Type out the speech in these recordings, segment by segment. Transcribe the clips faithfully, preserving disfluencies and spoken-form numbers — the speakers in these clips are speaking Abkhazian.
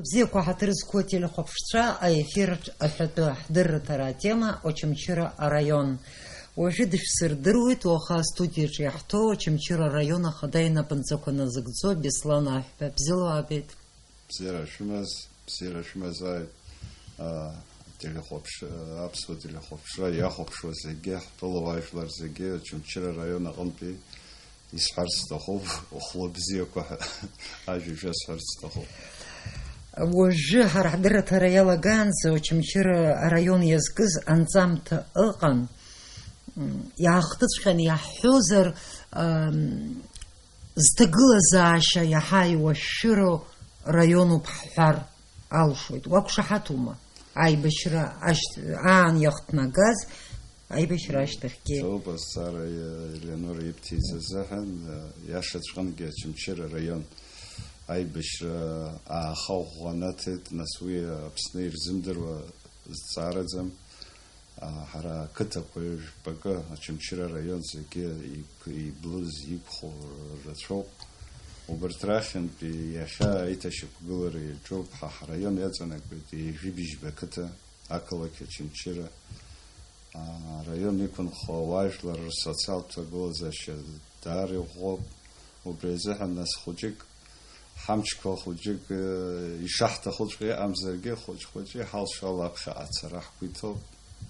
Бзиақәа ҳаҭыр зқәу ателехәаԥшцәа, аефир аҿ аҳәатәы ҳдырраҭара атема Очамчыра араион. Уажәы дышәсырдыруеит уаха астудиаҿы иаҳҭоу Очамчыра араион ахада инапынҵақәа назыгӡо Беслан Аҳәба. Бзиала уаабеит. Бзиара шәымаз, бзиара шәымазааит, а, телехәаԥш-, аԥсуа телехәаԥшра иахәаԥшуа зегьы, ҳтәылауаажәлар зегьы, Очамчыра араион аҟынтәи. Исҳәарц сҭахуп, ухәлыбзиақәа ҳәа ажәа шәасҳәарц сҭахуп. Уажәы ҳара ҳдырраҭара иалагаанӡа Очамчыра араион иазкыз анҵамҭа ыҟан. М, иаахтыҵәҟьаны иаҳҳәозар, ам, зҭагылазаашьа иаҳа иуашәшәыроу раионуп ҳҳәар алшоит. Уақәшаҳаҭума? Аибашьра ашьҭ-, аан иахҭнагаз, аибашьра ашьҭахьгьы. Соуп азҵаара, Елеонора ибҭиз азыҳәан, иашаҵәҟьангьы Очамчыра араион аибашьра ааха ӷәӷәа анаҭеит, нас уи Аԥсны ирзымдыруа зҵаараӡам. Ҳара ақыҭақәа ҩажәпакы, Очамчыра араион зегьы иблыз, иқәхо рацәоуп. Убарҭ рахьынтәи иахьа аиҭашьақәгылара иаҿуп. Ҳа ҳраион иаҵанакуеит ҩажәи быжьба қыҭа, ақалақь Очамчыра. Араион иқәынхо ауаажәлар рсоциалтә ҭагылазаашьа даара иӷәӷәоуп. Убри азыҳәан, нас, хәыҷык ҳамчқәа хәыҷык, э, ишаҳҭахуҵәҟьа иҟамзаргьы, хәыҷ-хәыҷы иҳалшо ала аԥхьаҟа ацара ҳгәы иҭоуп.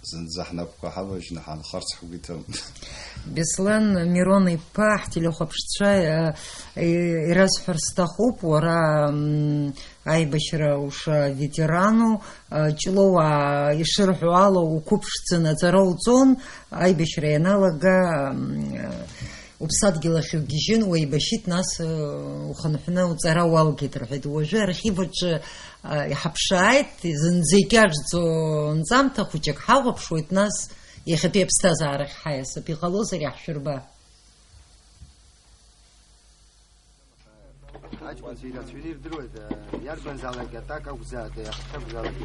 Зынӡа ҳнапқәа ҳаважьны ҳаанхарц ҳгәы иҭам. Беслан Мирон-иԥа, ҳтелехәаԥшцәа, э, э, ирасҳәар сҭахуп, уара, м, аибашьра ушаветерану, э, Ҷлоуаа ишырҳәо ала, уқәыԥш ӡаны аҵара уҵон, аибашьра ианалага, м, э, уԥсадгьыл ахь угьежьын, уеибашьит, нас, э, ухынҳәны уҵара уалгеит, рҳәеит. Уажәы архив аҿы, э, иҳаԥшааит, зынӡа икьаҿӡоу нҵамҭа хәыҷык ҳахәаԥшуеит, нас иахьатәи аԥсҭазаарахь ҳаиасып, иҟалозар иаҳшәырба. Аҷкәынцәа ирацәаҩны ирдыруеит, э, иарбанзаалак атак акәзааит, ахәшә акәзаалак.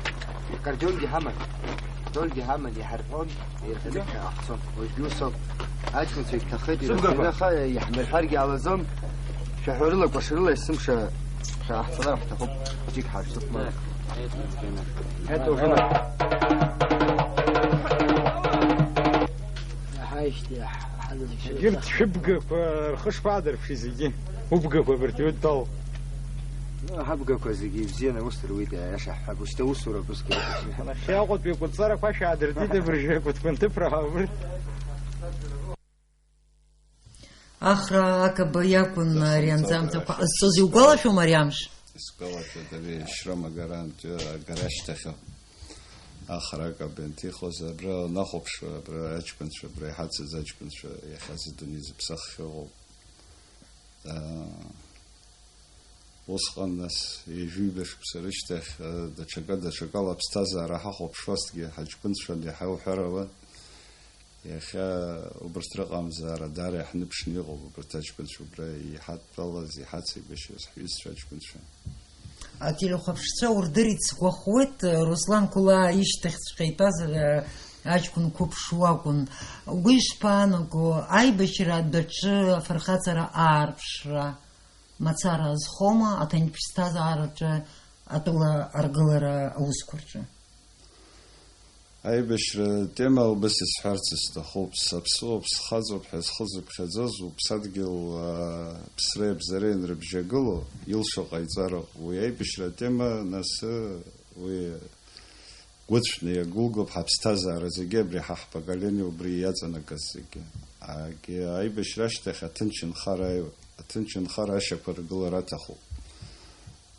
Аккордеонгьы ҳаман, дольгьы ҳаман, иҳарҳәон, ирҳәаны ҳәа ҳцон. Уажәгьы усоуп. Аҷкәынцәа ирҭаххеит, ирацәаҩны, аха иаҳмырҳәаргьы ҟалаӡом. Шәаҳәарыла, кәашарыла есымша шәааҳцалар ҳҭахуп. Хәыҷык ҳаршуп, ма. Ҳәа, ҳәа, ҳәа. Егьырҭ шәыбгақәа рхы шԥаадырԥши зегьы? Убгақәа абарҭ иудтәалоу? Ну, ҳабгақәа зегьы ибзианы аус руеит, аиаша ҳҳәап, ушьҭа усурак усгьы ыҟоуп. Нахьхьи Аҟәатәи акәытҵарақәа шәаадыртит, абыржәы акәытқәа нҭыԥраҳа убырҭ. Ахра акаба иакәын ари анҵамҭақәа ҟазҵоз, иугәалашәома ари амш? Исгәалашәоит, ари ашьра магарантә агара ашьҭахьоу. Ахра акаба ианҭихуаз, абра унахәаԥшуа, абра аҷкәынцәа, абра иҳацыз аҷкәынцәа иахьа зыдунеи зыԥсаххьоу ыҟоуп. Аа, усҟан, нас, ҩажәи ҩба шықәса рышьҭахь, аа, даҽакы, даҽакала аԥсҭазаара ҳахәаԥшуазҭгьы, ҳаҷкәынцәан иаҳа иуҳәар ауан. Иахьа убырҭ рыҟамзаара даара иаҳныԥшны иҟоуп, убырҭ аҷкәынцәа убра иҳадтәалаз, иҳацеибашьуаз ҳҩызцәа аҷкәынцәа. Ателехәаԥшцәа урдырит сгәахәуеит, Руслан Кәлаа ишьҭахьҵәҟьа итәаз, э, аҷкәын қәыԥш уакәын. Угәы ишԥаанаго, аибашьра адәаҿы афырхаҵара аарԥшра мацара азхома аҭынч ԥсҭазаараҿы атәыла аргылара аусқәа рҿы? Аибашьра атема убас исҳәарц сҭахуп. Саԥсуоуп, схаҵоуп ҳәа зхы зыԥхьаӡоз, уԥсадгьыл, аа, ԥсреи абзареи анрыбжьагылоу, илшо ҟаиҵароуп. Уи аибашьра атема, нас, уи гәыцәны иагәылгоуп ҳаԥсҭазаара зегьы, абри ҳа ҳпоколение убри иаҵанакыз зегьы. Агьи аибашьра ашьҭахь аҭынчынхара аиуа-, аҭынчынхара ашьақәыргылара аҭахуп.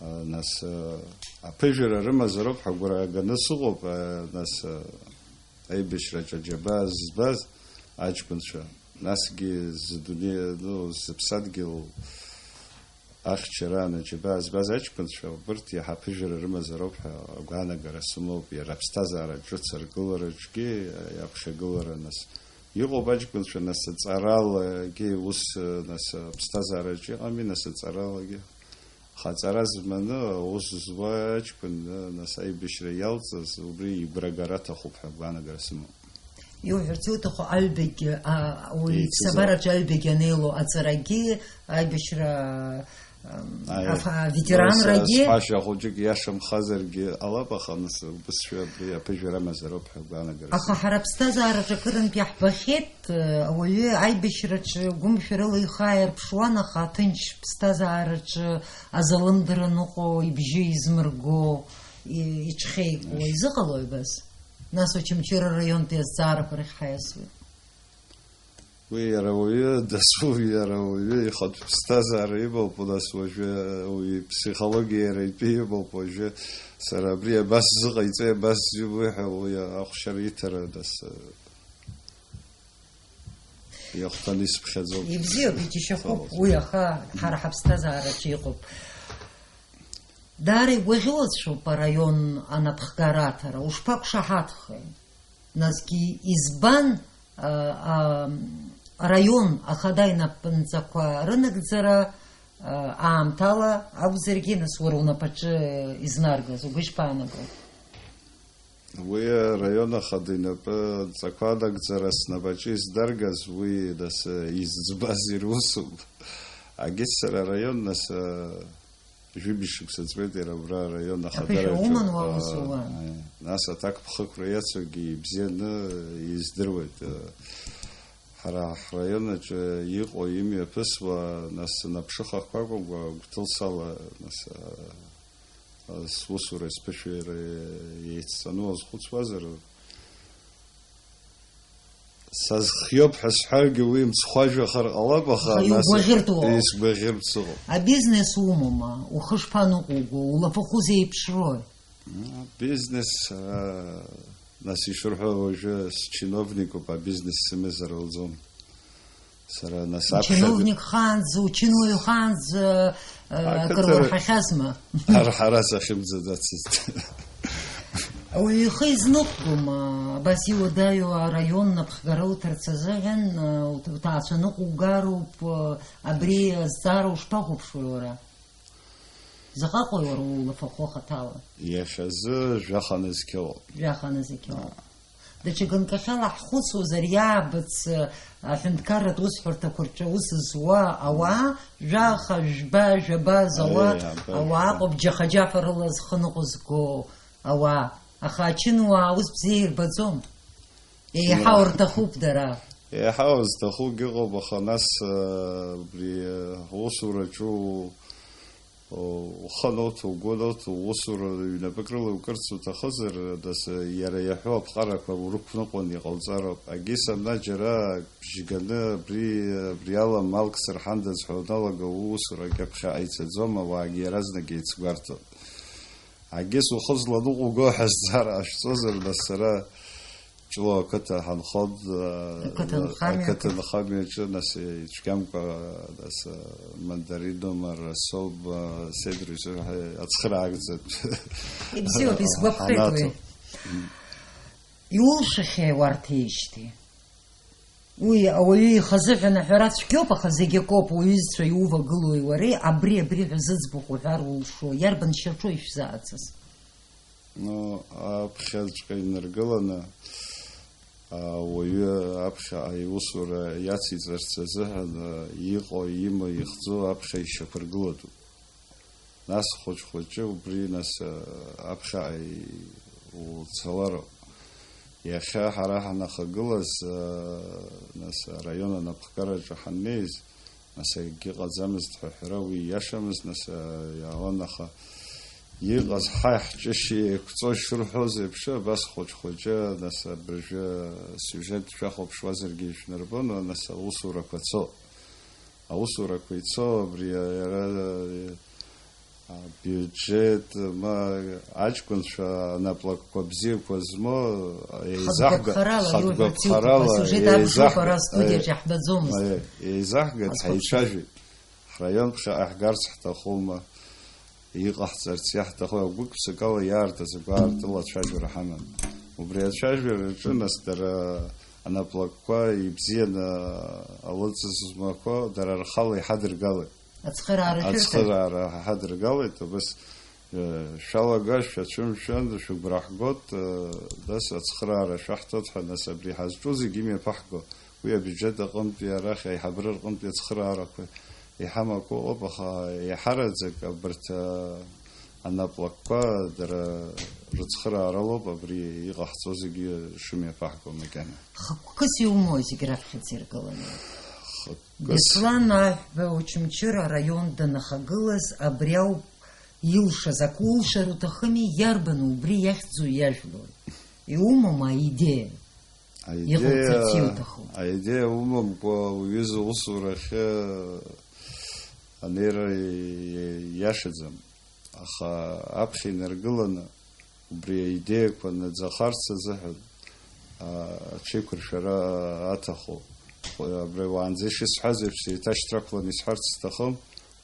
А, нас, а, аԥыжәара рымазароуп ҳәа агәра ганы сыҟоуп, а, нас, а, аибашьраҿы аџьабаа збаз аҷкәынцәа, насгьы зыдунеи, ну, зыԥсадгьыл ахьчараан аџьабаа збаз аҷкәынцәа, убырҭ иаҳа аԥыжәара рымазароуп ҳәа агәаанагара сымоуп, иара аԥсҭазаара ҿыц аргылараҿгьы, а, иаԥхьагылара, нас, иҟоуп аҷкәынцәа, нас, аҵаралагьы ус, а, нас, аԥсҭазаараҿ иҟами, нас, аҵаралагьы. Хаҵара зманы аус зуа аҷкәын, нас, аибашьра иалҵыз, убри игәрагара аҭахуп ҳәа агәаанагара сымоуп. Иуҳәарц иуҭаху аҩбагьы, а, уи Еицызаап. Ԥсабараҿы аҩбагьы анеило аҵарагьы, аибашьра Аиеи. Аха аветеранрагьы. Сҳәашьа хәыҷык иашамхазаргьы ҟалап, аха нас убысшәа абри аԥыжәара амазароуп ҳәа агәаанагара. Аха сымоуп. Ҳара аԥсҭазаараҿы акырынтә иаҳбахьеит, э, ауаҩы аибашьраҿы гәымшәарыла ихы ааирԥшуан, аха аҭынч ԥсҭазаараҿы азалымдара ныҟәо, ибжьы измырго, и-, иҽхеикуа. Ишь. Изыҟалои абас? Нас Очамчыра араионтәи азҵаарақәа рахь ҳаиасуеит. Уи иара уаҩы дасу, иара уаҩы ихатә ԥсҭазаара имоуп, нас уажәы уи ипсихологиа иара итәы имоуп, уажәы сара абри абас сзыҟаиҵеи, абас сзиуеи ҳәа уи ахәшьара иҭара, нас, иахәҭаны исыԥхьаӡом. Ибзиоуп, иџьашьахәуп, уи аха ҳара ҳаԥсҭазаараҿы иҟоуп. Даара игәаӷьуацәоуп араион анапхгара аҭара, ушԥақәшаҳаҭхеи? Насгьы избан, а, а, араион ахада инапынҵақәа рынагӡара, а, аамҭала акәзаргьы, нас уара унапаҿы изнаргаз, угәы ишԥаанаго? Уи араион ахада инапы нҵақәа анагӡара снапаҿы изнаргаз, уи, нас, изӡбаз ирусуп. Агьыццара араион, нас, а, Жәибжь шықәса ҵуеит иара абра араион ахадараҿы. Аԥышәа уман уа, аа, ус ууан. Аиеи. Нас аҭакԥхықәра иацугьы ибзианы издыруеит. Ҳара ҳраион аҿы иҟоу имҩаԥысуа, нас, наԥшыхақәа акәымкәа, гәҭылсала, нас, аа, сусура, сԥышәара еицҵаны уазхәыцуазар, Сазхиоуп ҳәа сҳәаргьы, уи мцхәажәахар ҟалап, аха, аха нас иугәаӷьыртә уоуп. Исгәаӷьыртә сыҟоуп. Абизнес умоума? Ухы шԥаныҟәуго? Улафахәы зеиԥшрои? Абизнес, аа, нас ишырҳәо, уажәы счиновникуп, абизнес сымазар лӡом. Сара нас аԥхьа Учиновник хаанӡа, учинуаҩ хаанӡа, э, акыр Ақыҭа уарҳахьазма? Ар-, ҳара сахьымӡаӡацызт. Ауаҩы ихы изныҟәгома, абас иуадаҩу араион напхгара уҭарц азыҳәан, э, уҭ-, уҭаацәа ныҟәугароуп, э, абри азҵаара ушԥахәаԥшуеи уара? Заҟаҟои уара улафахәы хаҭала? Иахьазы жәаха нызқьоуп. Жәаха нызқьоуп. Даҽа ганкахьала ҳхәыцуазар, иаабац, э, аҳәынҭқарратә усҳәарҭақәа рҿы аус зуа ауаа, жәаха, жәба, жәаба зауа, аиеи, абар, ауаа, абар. Ҟоуп, џьаха-џьафарыла зхы ныҟәызго ауаа. Аха ачынуаа ус бзиа ирбаӡом. Еиҳау рҭахуп дара. Еиҳау зҭахугьы ыҟоуп, аха нас, э, убри, э, аусураҿы у-, Ухы ануҭо, угәы ануҭо, усура ҩнапык рыла иукырц уҭахызар, нас, иара иаҳәо аԥҟарақәа урықәныҟәан иҟауҵароуп. Агьыс ана џьара бжьганы абри, абри ала малк сырҳандаз ҳәа уаналага, уусурагь аԥхьаҟа ицаӡом, ауаагьы иаразнак еицгәарҭон. Агьыс ухы зланыҟәуго ҳәа азҵаара ҟашәҵозар, нас сара Ҷлоу ақыҭа ҳанхон, ақыҭанхамҩа ақыҭанхамҩаҿы, нас, ицәгьамкәа, нас, мандаринума, расоума, седруи ҳәа ацхыраагӡатә. Ибзиоуп, исгәаԥхеит уи. Ҳанаҭо. Иулшахьеи уарҭеижьҭеи? Уи ауаҩы ихазыҳәан аҳәара цәгьоуп, аха зегь акоуп, уҩызцәа иувагылои уареи, абри, абри ҳәа зыӡбахә уҳәар улшо, иарбан шьаҿоу ишәзааӡаз? Ну, аԥхьаҵәҟьа инаргыланы, ауаҩы аԥхьаҟа иусура иациҵарц азыҳәан, иҟоу, имоу, ихьӡу аԥхьа ишьақәыргылатәуп. Нас хәыҷ-хәыҷы убри, нас, аԥхьаҟа и-, уцалароуп. Иахьа ҳара ҳанахагылаз, нас, араион анапхгараҿы ҳаннеиз, Нас акгьы ҟаӡамызт ҳәа аҳәара уи ииашамызт, нас, а, иаауан, аха иҟаз ҳаи ҳҷышьи еиқәҵо ишырҳәоз еиԥш, абас хәыҷ-хәыҷы, нас, абыржәы асиужет шәахәаԥшуазаргьы ишәнарбон, нас аусурақәа цо. Аусурақәа ицо, абри иара, а, Абиуџьеҭ, ма, аҷкәынцәа анаплакқәа бзиақәа змоу, еизаҳга-, хатәгәаԥхарала, хатәгәаԥхарала, иуҳәарц иуҭаху, асиужет еизаҳга-, аԥшьоуп, ара астудиаҿы иаҳбаӡомызт. Е, еизаҳгеит, ҳаицәажәеит. Ҳраион ԥхьаҟа иаҳгарц ҳҭахума, иҟаҳҵарц иаҳҭаху, гәык-ԥсыкала иаартыз агәаартыла ацәажәара ҳаман. Убри ацәажәараҿы, нас, дара анаплакқәа ибзианы алыҵызмақәа дара рхала иҳадыргалеит. Ацхыраара шәырҭеит? Ацхыраара ҳадыргалеит, абас, э, шәалагаз, шәацәымшәан, шәыгәра ҳгоит, э, нас ацхыраара шәаҳҭоит ҳәа, нас абри ҳазҿу зегьы имҩаԥаҳго, уи абиуџьет аҟынтәи арахь аиҳабыра рҟынтәи ацхыраарақәа Иҳамаку ыҟоуп, аха иаҳараӡак абарҭ, а, анаплакқәа дара рыцхырааралоуп абри иҟаҳҵо зегьы шымҩаԥаҳго макьана. Хықәкыс иумои зегь раԥхьаӡа иргыланы? Хықәкыс. Беслан Аҳәба Очамчыра араион данахагылаз абри ауп илшаз, акы улшар уҭахыми, иарбану убри иахьӡу иажәлои? Иумоума аидеиа? Аидеиа, Иҟауҵарц иуҭаху. Аидеиа умамкәа уҩыза усурахьы анеира иашаӡам. Аха аԥхьа инаргыланы, убри аидеиақәа наӡахарц азыҳәан, а, аҽеиқәыршәара аҭахуп. Абри уаанӡа ишысҳәаз еиԥш, еиҭашьҭрақәланы исҳәарц сҭахым,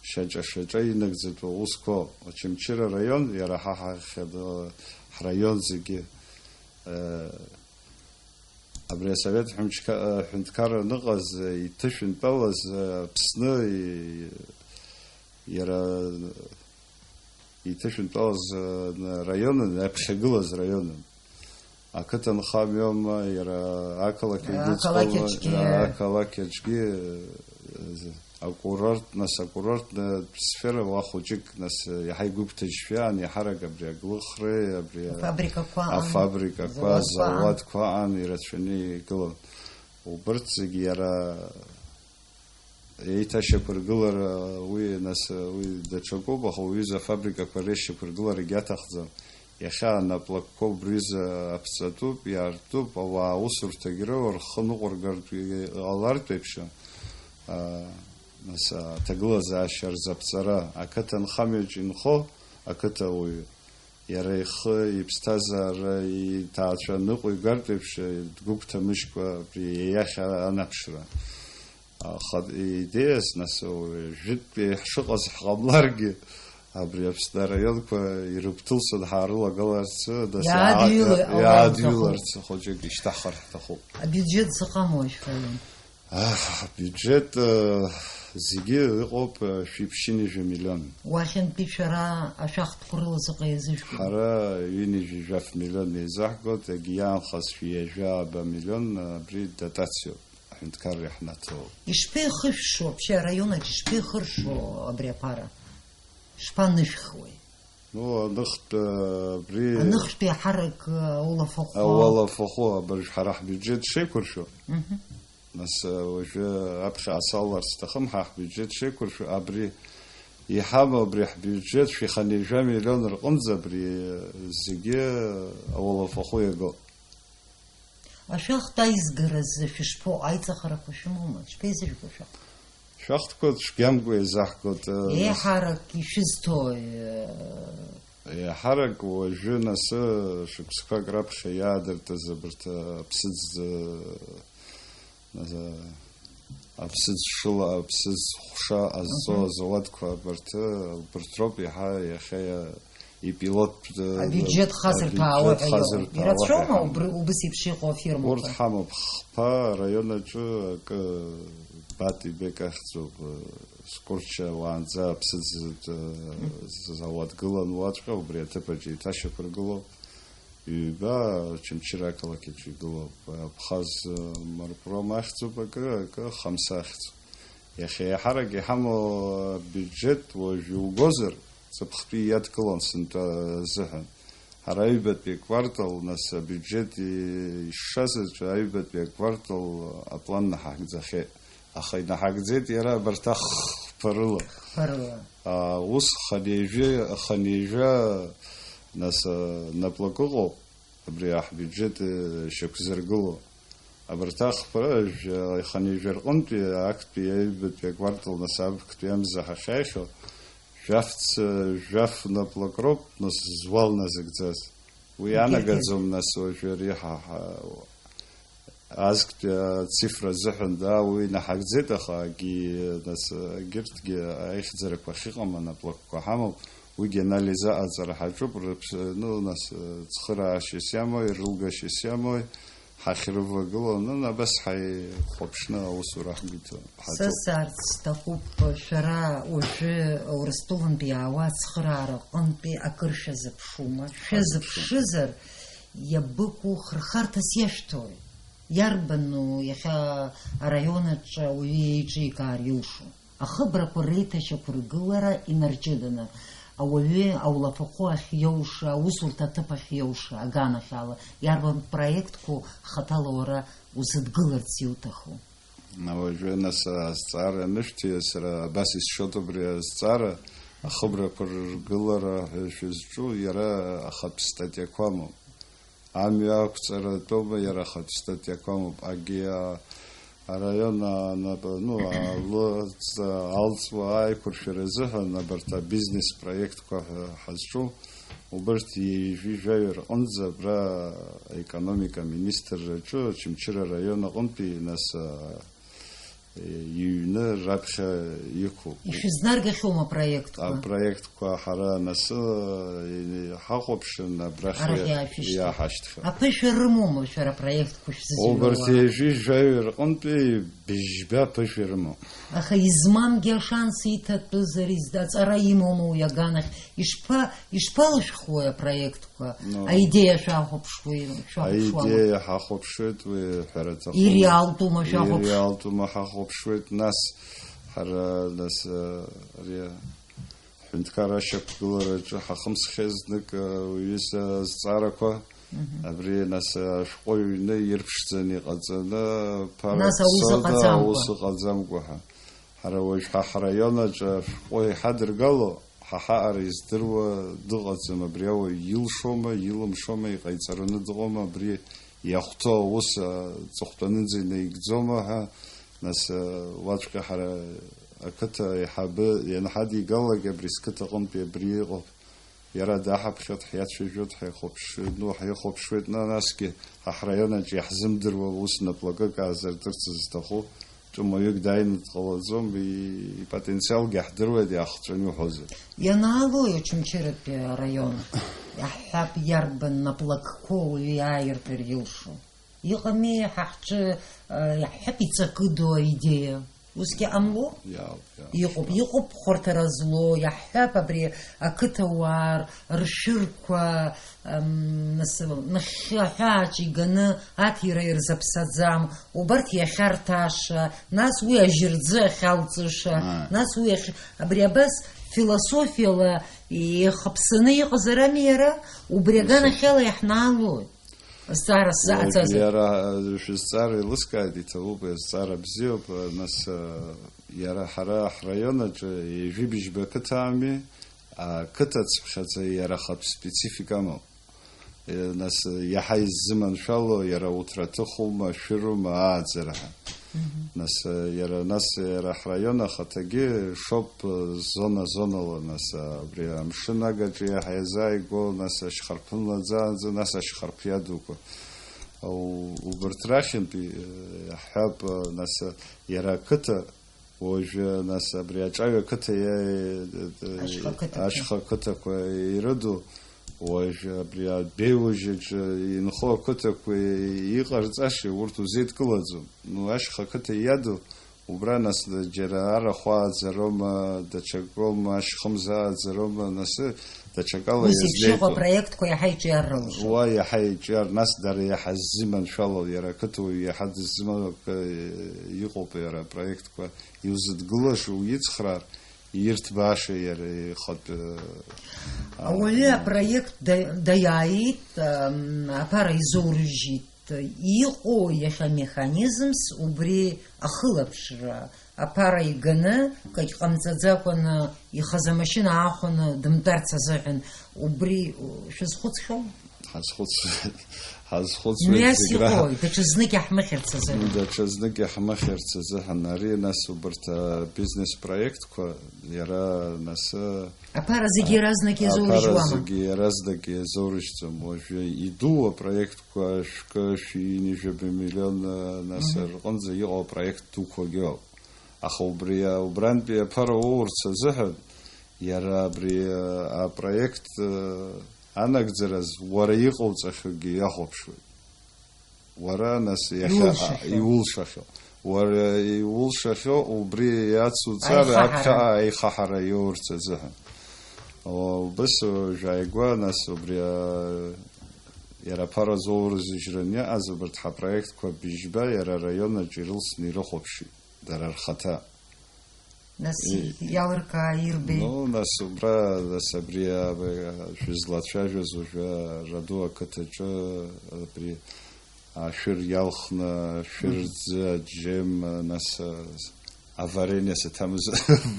шьаҿа-шьаҿа инагӡатәу аусқәоуп. Очамчыра араион, иара ҳа ҳахьада ҳраион зегьы, э, Абри асовет ҳәынҭка-, ҳәынҭқарра аныҟаз, иҭышәынтәалаз, Аԥсны, и-, иара иҭышәынтәалаз, раионын, иаԥхьагылаз раионын. Ақыҭанхамҩоума, иара ақалақь Ақалақь аҿгьы. Ақалақь аҿгьы, акурорт, нас акурорттә сфера уа хәыҷык, нас, иаҳа игәыгәҭажьшәа иаан, иаҳарак абри аглыхреи, абри Афабрикақәа аан, афабрикақәа, азауадқәа аан. Азауадқәа аан ирацәаны игылан. Убырҭ зегьы иара еиҭашьақәыргылара, уи, нас, уи даҽакуп, аха уҩыза афабрикақәа реишьақәыргыларагьы аҭахӡам. Иахьа анаплакқәа убризы аԥҵатәуп, иаартуп, ауаа аусурҭагь роуа рхы ныҟәыргартә иҟалартә еиԥш, а, нас, аҭагылазаашьа рзаԥҵара, ақыҭанхамҩаҿ инхо ақыҭауаҩы, иара ихы, иԥсҭазаара, иҭаацәа ныҟәигартә еиԥш, дгәыгәҭамыжькәа абри иахь анаԥшра. Аха идеиас, нас, уажәтәи ҳшыҟаз ҳҟамларгьы, абри Аԥсны араионқәа ирыгәҭылсын ҳаарылагыларц, нас, Иаадҩыла-, иаа-, иаадҩыларц хәыҷык ишьҭаҳхыр ҳҭахуп. Абиуџьет заҟа амоу шәраион? Аҳ, абиуџьет, э, зегьы ыҟоуп, э, шәиԥшьынҩажәа миллион. Уахьынтәи шәара ашәахтәқәа рыла заҟа иазыжәго? Ҳара ҩынҩажәи жәаф миллион еизаҳгоит, егьи иаанхаз шәи ҩажәа ааба миллион, э, абри дотациоуп. Аҳәынҭқарра иаҳнаҭо. Ишԥеихышәшо, вообще, араион аҿы ишԥеихыршо абри аԥара? Шԥанышәхуеи? Ну, аныхтә, абри Аныхтәи аҳарак, аулафахәы. Аулафахәы, абыржә ҳара ҳбиуџьет шеиқәыршәо. Мгм. Нас, уажәы аԥхьа ацаларц сҭахым, ҳа ҳбиуџьет шеиқәыршәо, абри иҳамоу абри ҳбиуџьет шәиханеижәа миллион рҟынӡа абри зегьы аулафахәы иаго. Ашәахтә аизгаразы шәышԥоу, аиҵахарақәа шәымоума? Шԥеизыжәго шәахтә? Шәахтәқәа цәгьамкәа еизаҳгоит, э, Еиҳарак ишәызҭои, э? Еиҳарак уажәы, нас, шықәсқәак раԥхьа иаадыртыз абарҭ, э, аԥсыӡ, э, нас, э, Аԥсыӡ шыла, аԥсыӡ хәша азҵо Мгм. азауадқәа абарҭ, убарҭ роуп иаҳа иахьа иа-, ипилоттә, э, Абиуџьет хазырҭәаауа абиуџьет ҳәа иҟоу. Хазырҭәаауа Ирацәоума ҳәа убри, иҳамоу. Убыс еиԥш иҟоу афирмақәа? Урҭ ҳамоуп, хԥа араион аҿы акы Бати Бек ахьӡуп, э, Скәырча уаанӡа аԥсыӡ, э, Мгм. зауад гылан уаҵәҟьа, убри аҭыԥ аҿы еиҭашьақәыргылоуп. Ҩба, Очамчыра ақалақь аҿы игылоуп. Абхаз, э, Марпром ахьӡуп акы, акы Хамса ахьӡуп. Иахьа еиҳарак иҳамоу абиуџьет уажә иугозар, ҵыԥхтәи иадкылон сынтәа азыҳәан. Ҳара аҩбатәи аквартал, нас, абиуџьет ишшаз аҿы аҩбатәи аквартал аплан наҳагӡахьеит. Аха инаҳагӡеит иара абарҭ ахԥа рыла. Хԥа рыла. А, ус хынҩажәи, хынҩажәа, нас, а, наплак ыҟоуп, абри аҳбиуџьет, э, шьақәзыргыло. Абарҭ ахԥа рыла, жәа-, хынҩажәа рҟынтәи, актәи, аҩбатәи аквартал, нас, абктәи амза ҳахьааихьоу, жәаф ц-, жәаф наплак роуп, нас, зуал назыгӡаз. Уи Егьырҭ анагаӡом, нас, уажәы ари ҳа, ҳа, азктәи ацифра азыҳәан, да, уи наҳагӡеит, аха агьи, нас, егьырҭгьы аихьӡарақәа ахьыҟам анаплакқәа ҳамоуп, уигьы анализ аҟаҵара ҳаҿуп, рыԥс-, ну, нас, цхыраашьас иамои, рылгашьас иамои, ҳахьрывагыло, ну, абас ҳаихәаԥшны аусура ҳгәы иҭоуп. Са саарц сҭахуп, шәара уажәы Урыстәылантәи иаауа ацхыраара аҟынтәи акыр шәазыԥшума? Шәазыԥшызар, иабыкәу, хырхарҭас иашәҭои? Иарбану иахьа араион аҿы ауаҩы еиҿикаар илшо? Ахыбрақәа реиҭашьақәыргылара инарҷыданы, ауаҩы аулафахәы ахьиоуша, аусурҭа аҭыԥ ахьиоуша аганахьала, иарбан проектқәоу хаҭала уара узыдгыларц иуҭаху? Уажәы, нас, азҵаара анышәҭиз, сара абас исшоит убри азҵаара, ахыбрақәа рыргылара ҳәа шәызҿу, иара ахатә статиақәа амоуп. Амҩа ақәҵаратәоума, иара ахатә статиақәа амоуп. Агьи, а, араион, а, нап-, ну, алыҵ-, алҵуа аиқәыршәара азыҳәан абарҭ абизнес проектқәа ҳәа ҳазҿу, убырҭ ҩажәи жәаҩа рҟынӡа абра аекономика аминистрраҿы Очамчыра араион аҟынтәи, нас, а, иҩны раԥхьа иқәуп. Ишәызнаргахьоума апроектқәа? Апроектқәа ҳара анасы, э, ҳахәаԥшын, абрахь Арахь иа-, иаашәышьҭ. Иааҳашьҭхьан. Аԥышәа рымоума шәара апроектқәа шәзызҩуа? Убарҭ ҩажәи жәаҩа рҟынтәи быжьба аԥышәа рымоуп. Аха измамгьы ашанс иҭатәызар, изда-, аҵара имоума уи аганахь? Ишԥа-, ишԥалышәхуеи апроект? Ну, аидеиа шәахәаԥшуеи, шәахәаԥшуама? Аидеиа ҳахәаԥшуеит, уи ҳәара аҭахума. Иреалтәума шәахәаԥш-? Иреалтәума ҳахәаԥшуеит, нас ҳара, нас, э, ари аҳәынҭқар ашьақәгылараҿы ҳахымсхьеит знык, э, уҩыза азҵаарақәа. Мгм. Абри, нас, э, ашәҟәы ҩны ирԥшӡаны иҟаҵаны, ԥара Нас аус ҵода, ыҟаӡамкәа. Аус ыҟаӡамкәа ҳәа. Ҳара уажә ҳа ҳраион аҿы ашәҟәы иҳадыргало, ҳа ҳаҟара издыруа дыҟаӡам, абри ауаҩ илшома, илымшома, иҟаиҵараны дыҟоума, абри иахәҭоу аус аҵыхәтәанынӡа инаигӡома ҳәа, нас, уаҵәҟьа ҳара ақыҭа аиҳабы ианҳадигалак, абри сқыҭа аҟынтәи абри иҟоуп. Иара даҳаԥхьоит, ҳиацәажәоит, ҳаихәаԥш-, ну, ҳихәаԥшуеит, на-, насгьы ҳа ҳраион аҿы иаҳзымдыруа ус наплакык аазыртырц зҭаху тәымуаҩык дааины дҟалаӡом, и-, ипотенциалгьы ҳдыруеит, иаахҵәаны иуҳәозар. Ианаалои Очамчыратәи араион? Иаҳҳәап, иарбан наплакқәоу уаҩы иааиртыр илшо? Иҟами ҳа ҳҿы, э, иаҳҳәап, иҵакыдоу аидеиа. Усгьы ҟамло? Иаауп, иаауп. Иҟоуп, иҟоуп хәарҭара злоу, иаҳҳәап, абри ақыҭауаа р-, ршәырқәа, ам, нас, нахьхьи аҳәааҿ иганы аҭира ирзаԥсаӡам, убарҭ иахьарҭаша, нас уи ажьырӡы ахьалҵыша, Аа. нас уи ахь-, абри абас философиала ихыԥсаны иҟазар ами иара, убри Нас аганахьала иаҳнаалоит. Зҵаара сзаҟаҵазар? Уажә иара, э, шәызҵаара еилыскааит, иҭабуп, азҵаара бзиоуп, э, нас, э, иара ҳара ҳраион аҿы ҩажәи быжьба қыҭа ами, ақыҭа цыԥхьаӡа иара ахатә специфика амоуп. Э, нас, э, иаҳа иззыманшәало иара уҭра аҭыхума, ашәырума, ааӡара ҳәа. Мгм. Нас, э, иара, нас, иара ҳраион ахаҭагьы шоуп, э, зона-зонала, нас, э, абри амшын агаҿа иаҳа иазааигәоу, нас ашьхарԥы нлаӡаанӡа, нас ашьхарԥ иадуқәа. Ау-, убарҭ рахьынтәи, э, иаҳҳәап, э, нас, э, иара ақыҭа, уажәы, нас, абри аҿаҩа қыҭа иа-, э, э, Ашьха қыҭақәа. Ашьха қыҭақәа ирыду, уажә абри абеиужь аҿы инхо ақыҭақәа иҟарҵашьа урҭ узеидкылаӡом. Ну, ашьха қыҭа иаду, убра, нас, џьара арахә ааӡароума, даҽакоума, ашьхымз ааӡароума, нас, даҽакала Ус еиԥш иҟоу иазнеиуа апроектқәа иаҳа иҿиар рылшоит. Уа иаҳа иҿиар, нас дара иаҳа ззыманшәало, иара ақыҭауаҩ иаҳа дыззымало акы иҟоуп иара апроектқәа. Иузыдгылаша уицхраар, ирҭбааша иара ихатә, а, Ауаҩы апроект да-, даиааит, ам, аԥара изоурыжьит. Иҟоу иахьа механизмс убри ахылаԥшра, аԥара иганы, кагь ҟамҵаӡакәаны, ихаз амашьына аахәаны дымтәарц азыҳәан, убри шәазхәыцхьоу? Ҳазхәыц-, ҳазхәыцуеит Мҩас зегь раҳа. Иҟои, даҽазнык иаҳмыхьырц азыҳәан? Даҽазнык иаҳмыхьырц азыҳәан, ари, нас, убарҭ абизнес проектқәа, иара, нас, Аԥара зегьы иаразнак аԥара иазурыжьуама? Зегьы иаразнак иазурыжьӡом. Уажәы идуу апроектқәа шәкы, шәи ҩынҩажәаба миллион, нас, Мгм. рҟынӡа иҟоу апроект дуқәагьы ыҟоуп. Аха убри, убрантәи аԥара уоурц азыҳәан, иара абри, а, апроект, а, анагӡараз уара иҟауҵахьоугьы иахәаԥшуеит. Уара, нас, иахьа, Иулшахьоу. Иулшахьоу. Уара иулшахьоу, убри иацуҵар, Аихаҳара. Аԥхьаҟа аихаҳара иоурц азыҳәан. О, убыс уажәааигәа, нас, убри, а, иара аԥара зоурызыжьран иҟаз убарҭ ҳапроектқәа быжьба иара араион аҿы ирылсны ирыхәаԥшит, дара рхаҭа. Нас И- иалыркаа ирбеи? Ну, нас убра, нас абри, а, шәызлацәажәаз уажәы Раду ақыҭаҿы абри ашәыр иалхны, ашәыр Мгм. ӡы, аџьем, нас, а, аварение саҭамыз,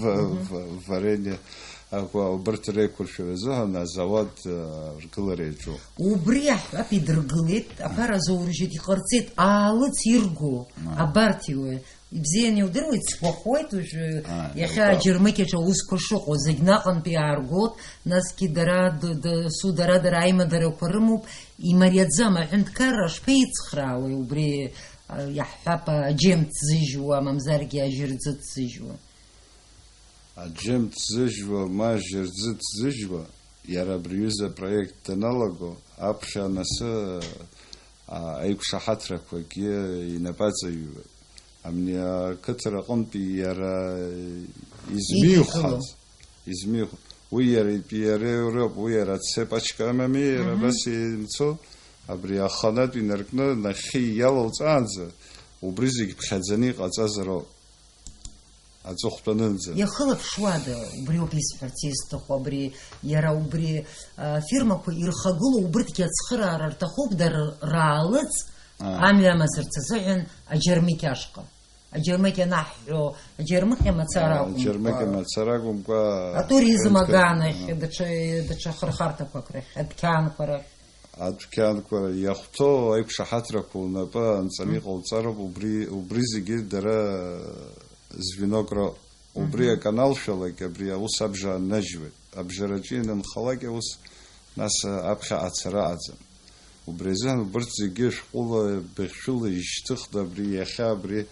ва-, Мгм. ва-, варение, акәа, убырҭ реиқәыршәара азыҳәан азауад, а, ргылара иаҿуп. Убри аҳәап идыргылеит, аԥара азоурыжьит, иҟарҵеит, аалыҵ ирго, Ма. абарҭ иуе. Ибзианы иудыруеит, сгәахәуеит уажәы, Ааи, иахьа иуҳәап. аџьармыкьаҿ аусқәа шыҟоу, зегь наҟынтә иааргоит, насгьы дара, д-, дасу дара-дара аимадарақәа рымоуп, имариаӡам, аҳәынҭқарра шԥеицхраауеи убри, а, иаҳҳәап, аџьем ҭзыжьуа, мамзаргьы ажьырӡы ҭзыжьуа? Аџьем ҭзыжьуа, ма ажьырӡы ҭзыжьуа, иара абри аҩыза апроект даналаго, аԥхьа анасы, а, аиқәшаҳаҭрақәагьы инапаҵаҩуеит. Амни ақыҭара аҟынтәи иара измихәац, Идикыло. измихәац. Уи иара итәи иара иоуроуп, уи иара цепочка амами, иара Мгм. абас имцо, абри аханатә инаркны, нахьхьи иалалҵаанӡа, убри зегь ԥхьаӡаны иҟаҵазароуп. Аҵыхәтәанынӡа. Иахылаԥшуада, убриоуп исҳәарц исҭаху, абри, иара убри, а, фирмақәа ирхагылоу убырҭгьы ацхыраара рҭахуп, дара раалыҵ Аа. амҩа амазарц азыҳәан аџьармыкьа ашҟа. Аџьармыкьа анаҳҳәо, аџьармыкьа мацара Аа, акәымкәа, аџьармыкьа мацара акәымкәа, атуризм аганахь, Аа. даҽа, даҽа хырхарҭақәак рахь, адәқьанқәа рахь. Адәқьанқәа иахәҭоу аиқәшаҳаҭрақәа унапы анҵаны Мм. иҟауҵароуп, убри, убри зегьы дара звенок роуп. Убри Мгм. аканалшәалак абри аус абжа аннажьуеит. Абжараҿы ианынхалак аус, нас аԥхьа ацара аӡам. Убри азыҳәан убырҭ зегьы шәҟәыла, быхьшәыла ишьҭыхны абри иахьа абри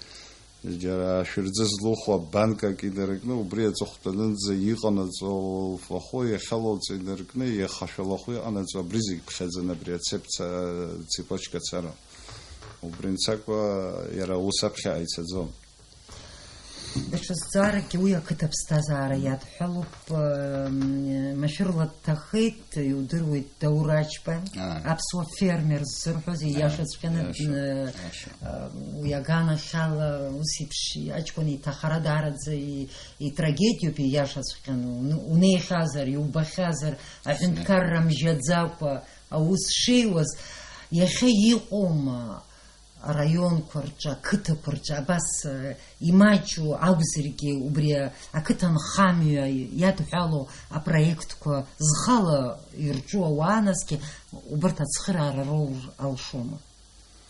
Џьара ашәырӡы злухуа банкак инаркны, убри аҵыхәтәанынӡа иҟанаҵо, лфахәы иахьалоуҵо инаркны, иахашәалахәы иҟанаҵо, абри зегь ԥхьаӡаны абри ацепца-, цепочка цара. Убри мцакәа иара аус аԥхьа ицаӡом. Даҽа зҵааракгьы уи ақыҭа аԥсҭазаара иадҳәалоуп, м, машәырла дҭахеит, иудыруеит, Даур Ачба, Ааи. аԥсуа фермер ззырҳәоз, Ааи, ииашаҵәҟьаны, ииаша, н-, ииаша. а, уи аганахьала ус еиԥш аҷкәын иҭахара даараӡа и-, итрагедиоуп, ииашаҵәҟьаны, уны-, унеихьазар, иубахьазар, аҳәынҭқарра мжьаӡакәа аус шеиуаз, иахьа иҟоума? Араионқәа рҿы, ақыҭақәа рҿы абас, э, имаҷу акәзаргьы, убри ақыҭанхамҩа иадҳәалоу апроектқәа зхала ирҿу ауаа, насгьы убарҭ ацхыраара роур алшома?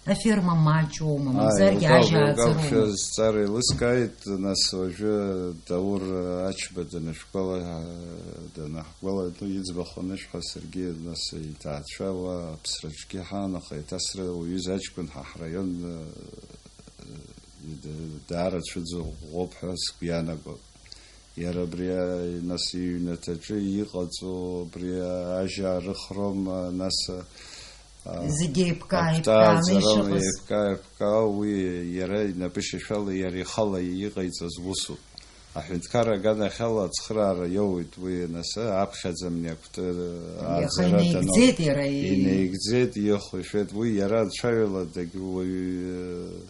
Аферма маҷума, Ааи, мамзаргьы угәал-, ажьа угәалшәа ааӡароума? Зҵаара еилыскааит, нас уажәы Даур Ачба данышәгәала-, данаҳгәалану, иӡбахә анышәҳәа, саргьы, нас, иҭаацәа уа аԥсраҿгьы ҳаан, аха еиҭа сара уаҩыз аҷкәын ҳа ҳраион, э, э, даара цәыӡ ӷәӷәоуп ҳәа сгәы иаанагоит. Иара абри, а, нас иҩнаҭаҿы иҟаҵоу абри ажьа арыхроума, нас, а, Зегь еиԥкаа, еиԥкааны акәтаазароума, ишыҟаз. еиԥкаа, еиԥкаа, уи иара инапы шьашәала иара ихала иҟаиҵаз усуп. Аҳәынҭқарра аганахьала ацхыраара иоуеит уи, нас, аԥхьаӡа амни акәты-, Иаха ааӡара инаигӡеит даналга. иара, и- Инаигӡеит, ихәашәеит. Уи иара ацәаҩала дагь-, уаҩ, э,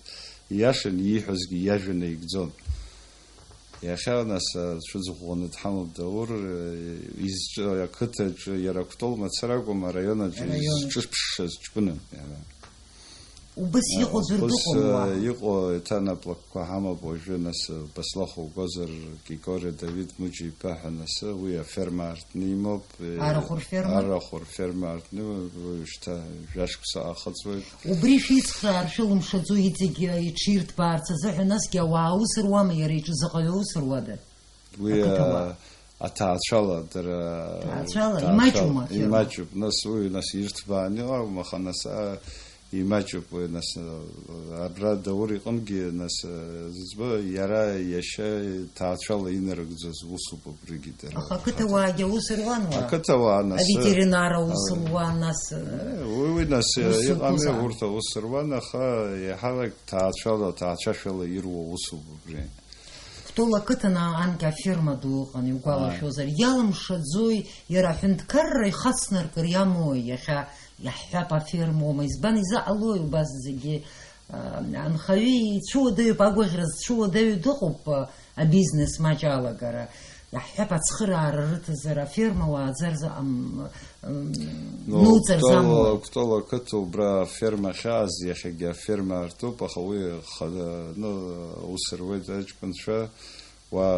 ииашан ииҳәозгьы иажәа наигӡон. Иахьа, нас, ацәыӡ ӷәӷәаны дҳамоуп Даур, э, изҿ-, ақыҭаҿы иара Кәтол мацара акәым, араион аҿы Араион. изҿыԥшшаз ҷкәыным иара. Убас иҟоу ӡәыр Убас, дыҟоума уа? э, иҟоу еиҭанаплакқәа ҳамоуп уажәы, нас, э, баслахә угозар, Кикориа Давид Мыџьа-иԥа ҳәа, нас, э, уи аферма аартны имоуп, э, Арахә рферма? арахә рферма аартны, уи шьҭа жәашықәса аахыҵуеит. Убри шәицхраар шәылымшаӡо иҵегь, э, иҽирҭбаарц азыҳәа, насгьы ауаа аус руама, иара иҿы заҟаҩы аус руада? Уи, Ақыҭауаа. а, аҭаацәала дара, Ҭаацәала, ҭаацәала, имаҷума аферма? Имаҷуп, нас уи, нас ирҭбааны иҟам, аха, нас, а, имаҷуп уи, нас, а, абра Даур иҟынгьы, нас, а, зыӡбо, иара иашьа ҭаацәала инарыгӡоз усуп убригьы дара. Аха ақыҭауаагьы аус руан уа? Ақыҭауаа, нас, Аветеринар аус а, луан, нас, э, уи, уи, нас, усуп иҟами, уза. урҭ аус руан, аха иаҳарак ҭаацәала, ҭаацәашәала ируа усуп убри. Кәтол ақыҭан анкьа аферма ду ыҟан, иугәалашәозар. Ааи. Иалымшаӡои, иара аҳәынҭқарра ихацнаркыр иамои, иахьа иаҳҳәап, аферма уоума, избан изаҟалои убас зегьы, а, анхаҩы ицәуадаҩуп, агәаӷьра зцәуадаҩу дыҟоуп, а, абизнес маҷ алагара. Иаҳҳәап, ацхыраара рыҭазар, аферма уааӡар заҟам, м, Ну, нуҵар Кәтол, замуа. Кәтол ақыҭа убра аферма ахьааз, иахьагьы аферма артуп, аха уи хада, ну, ус руеит аҷкәынцәа, уа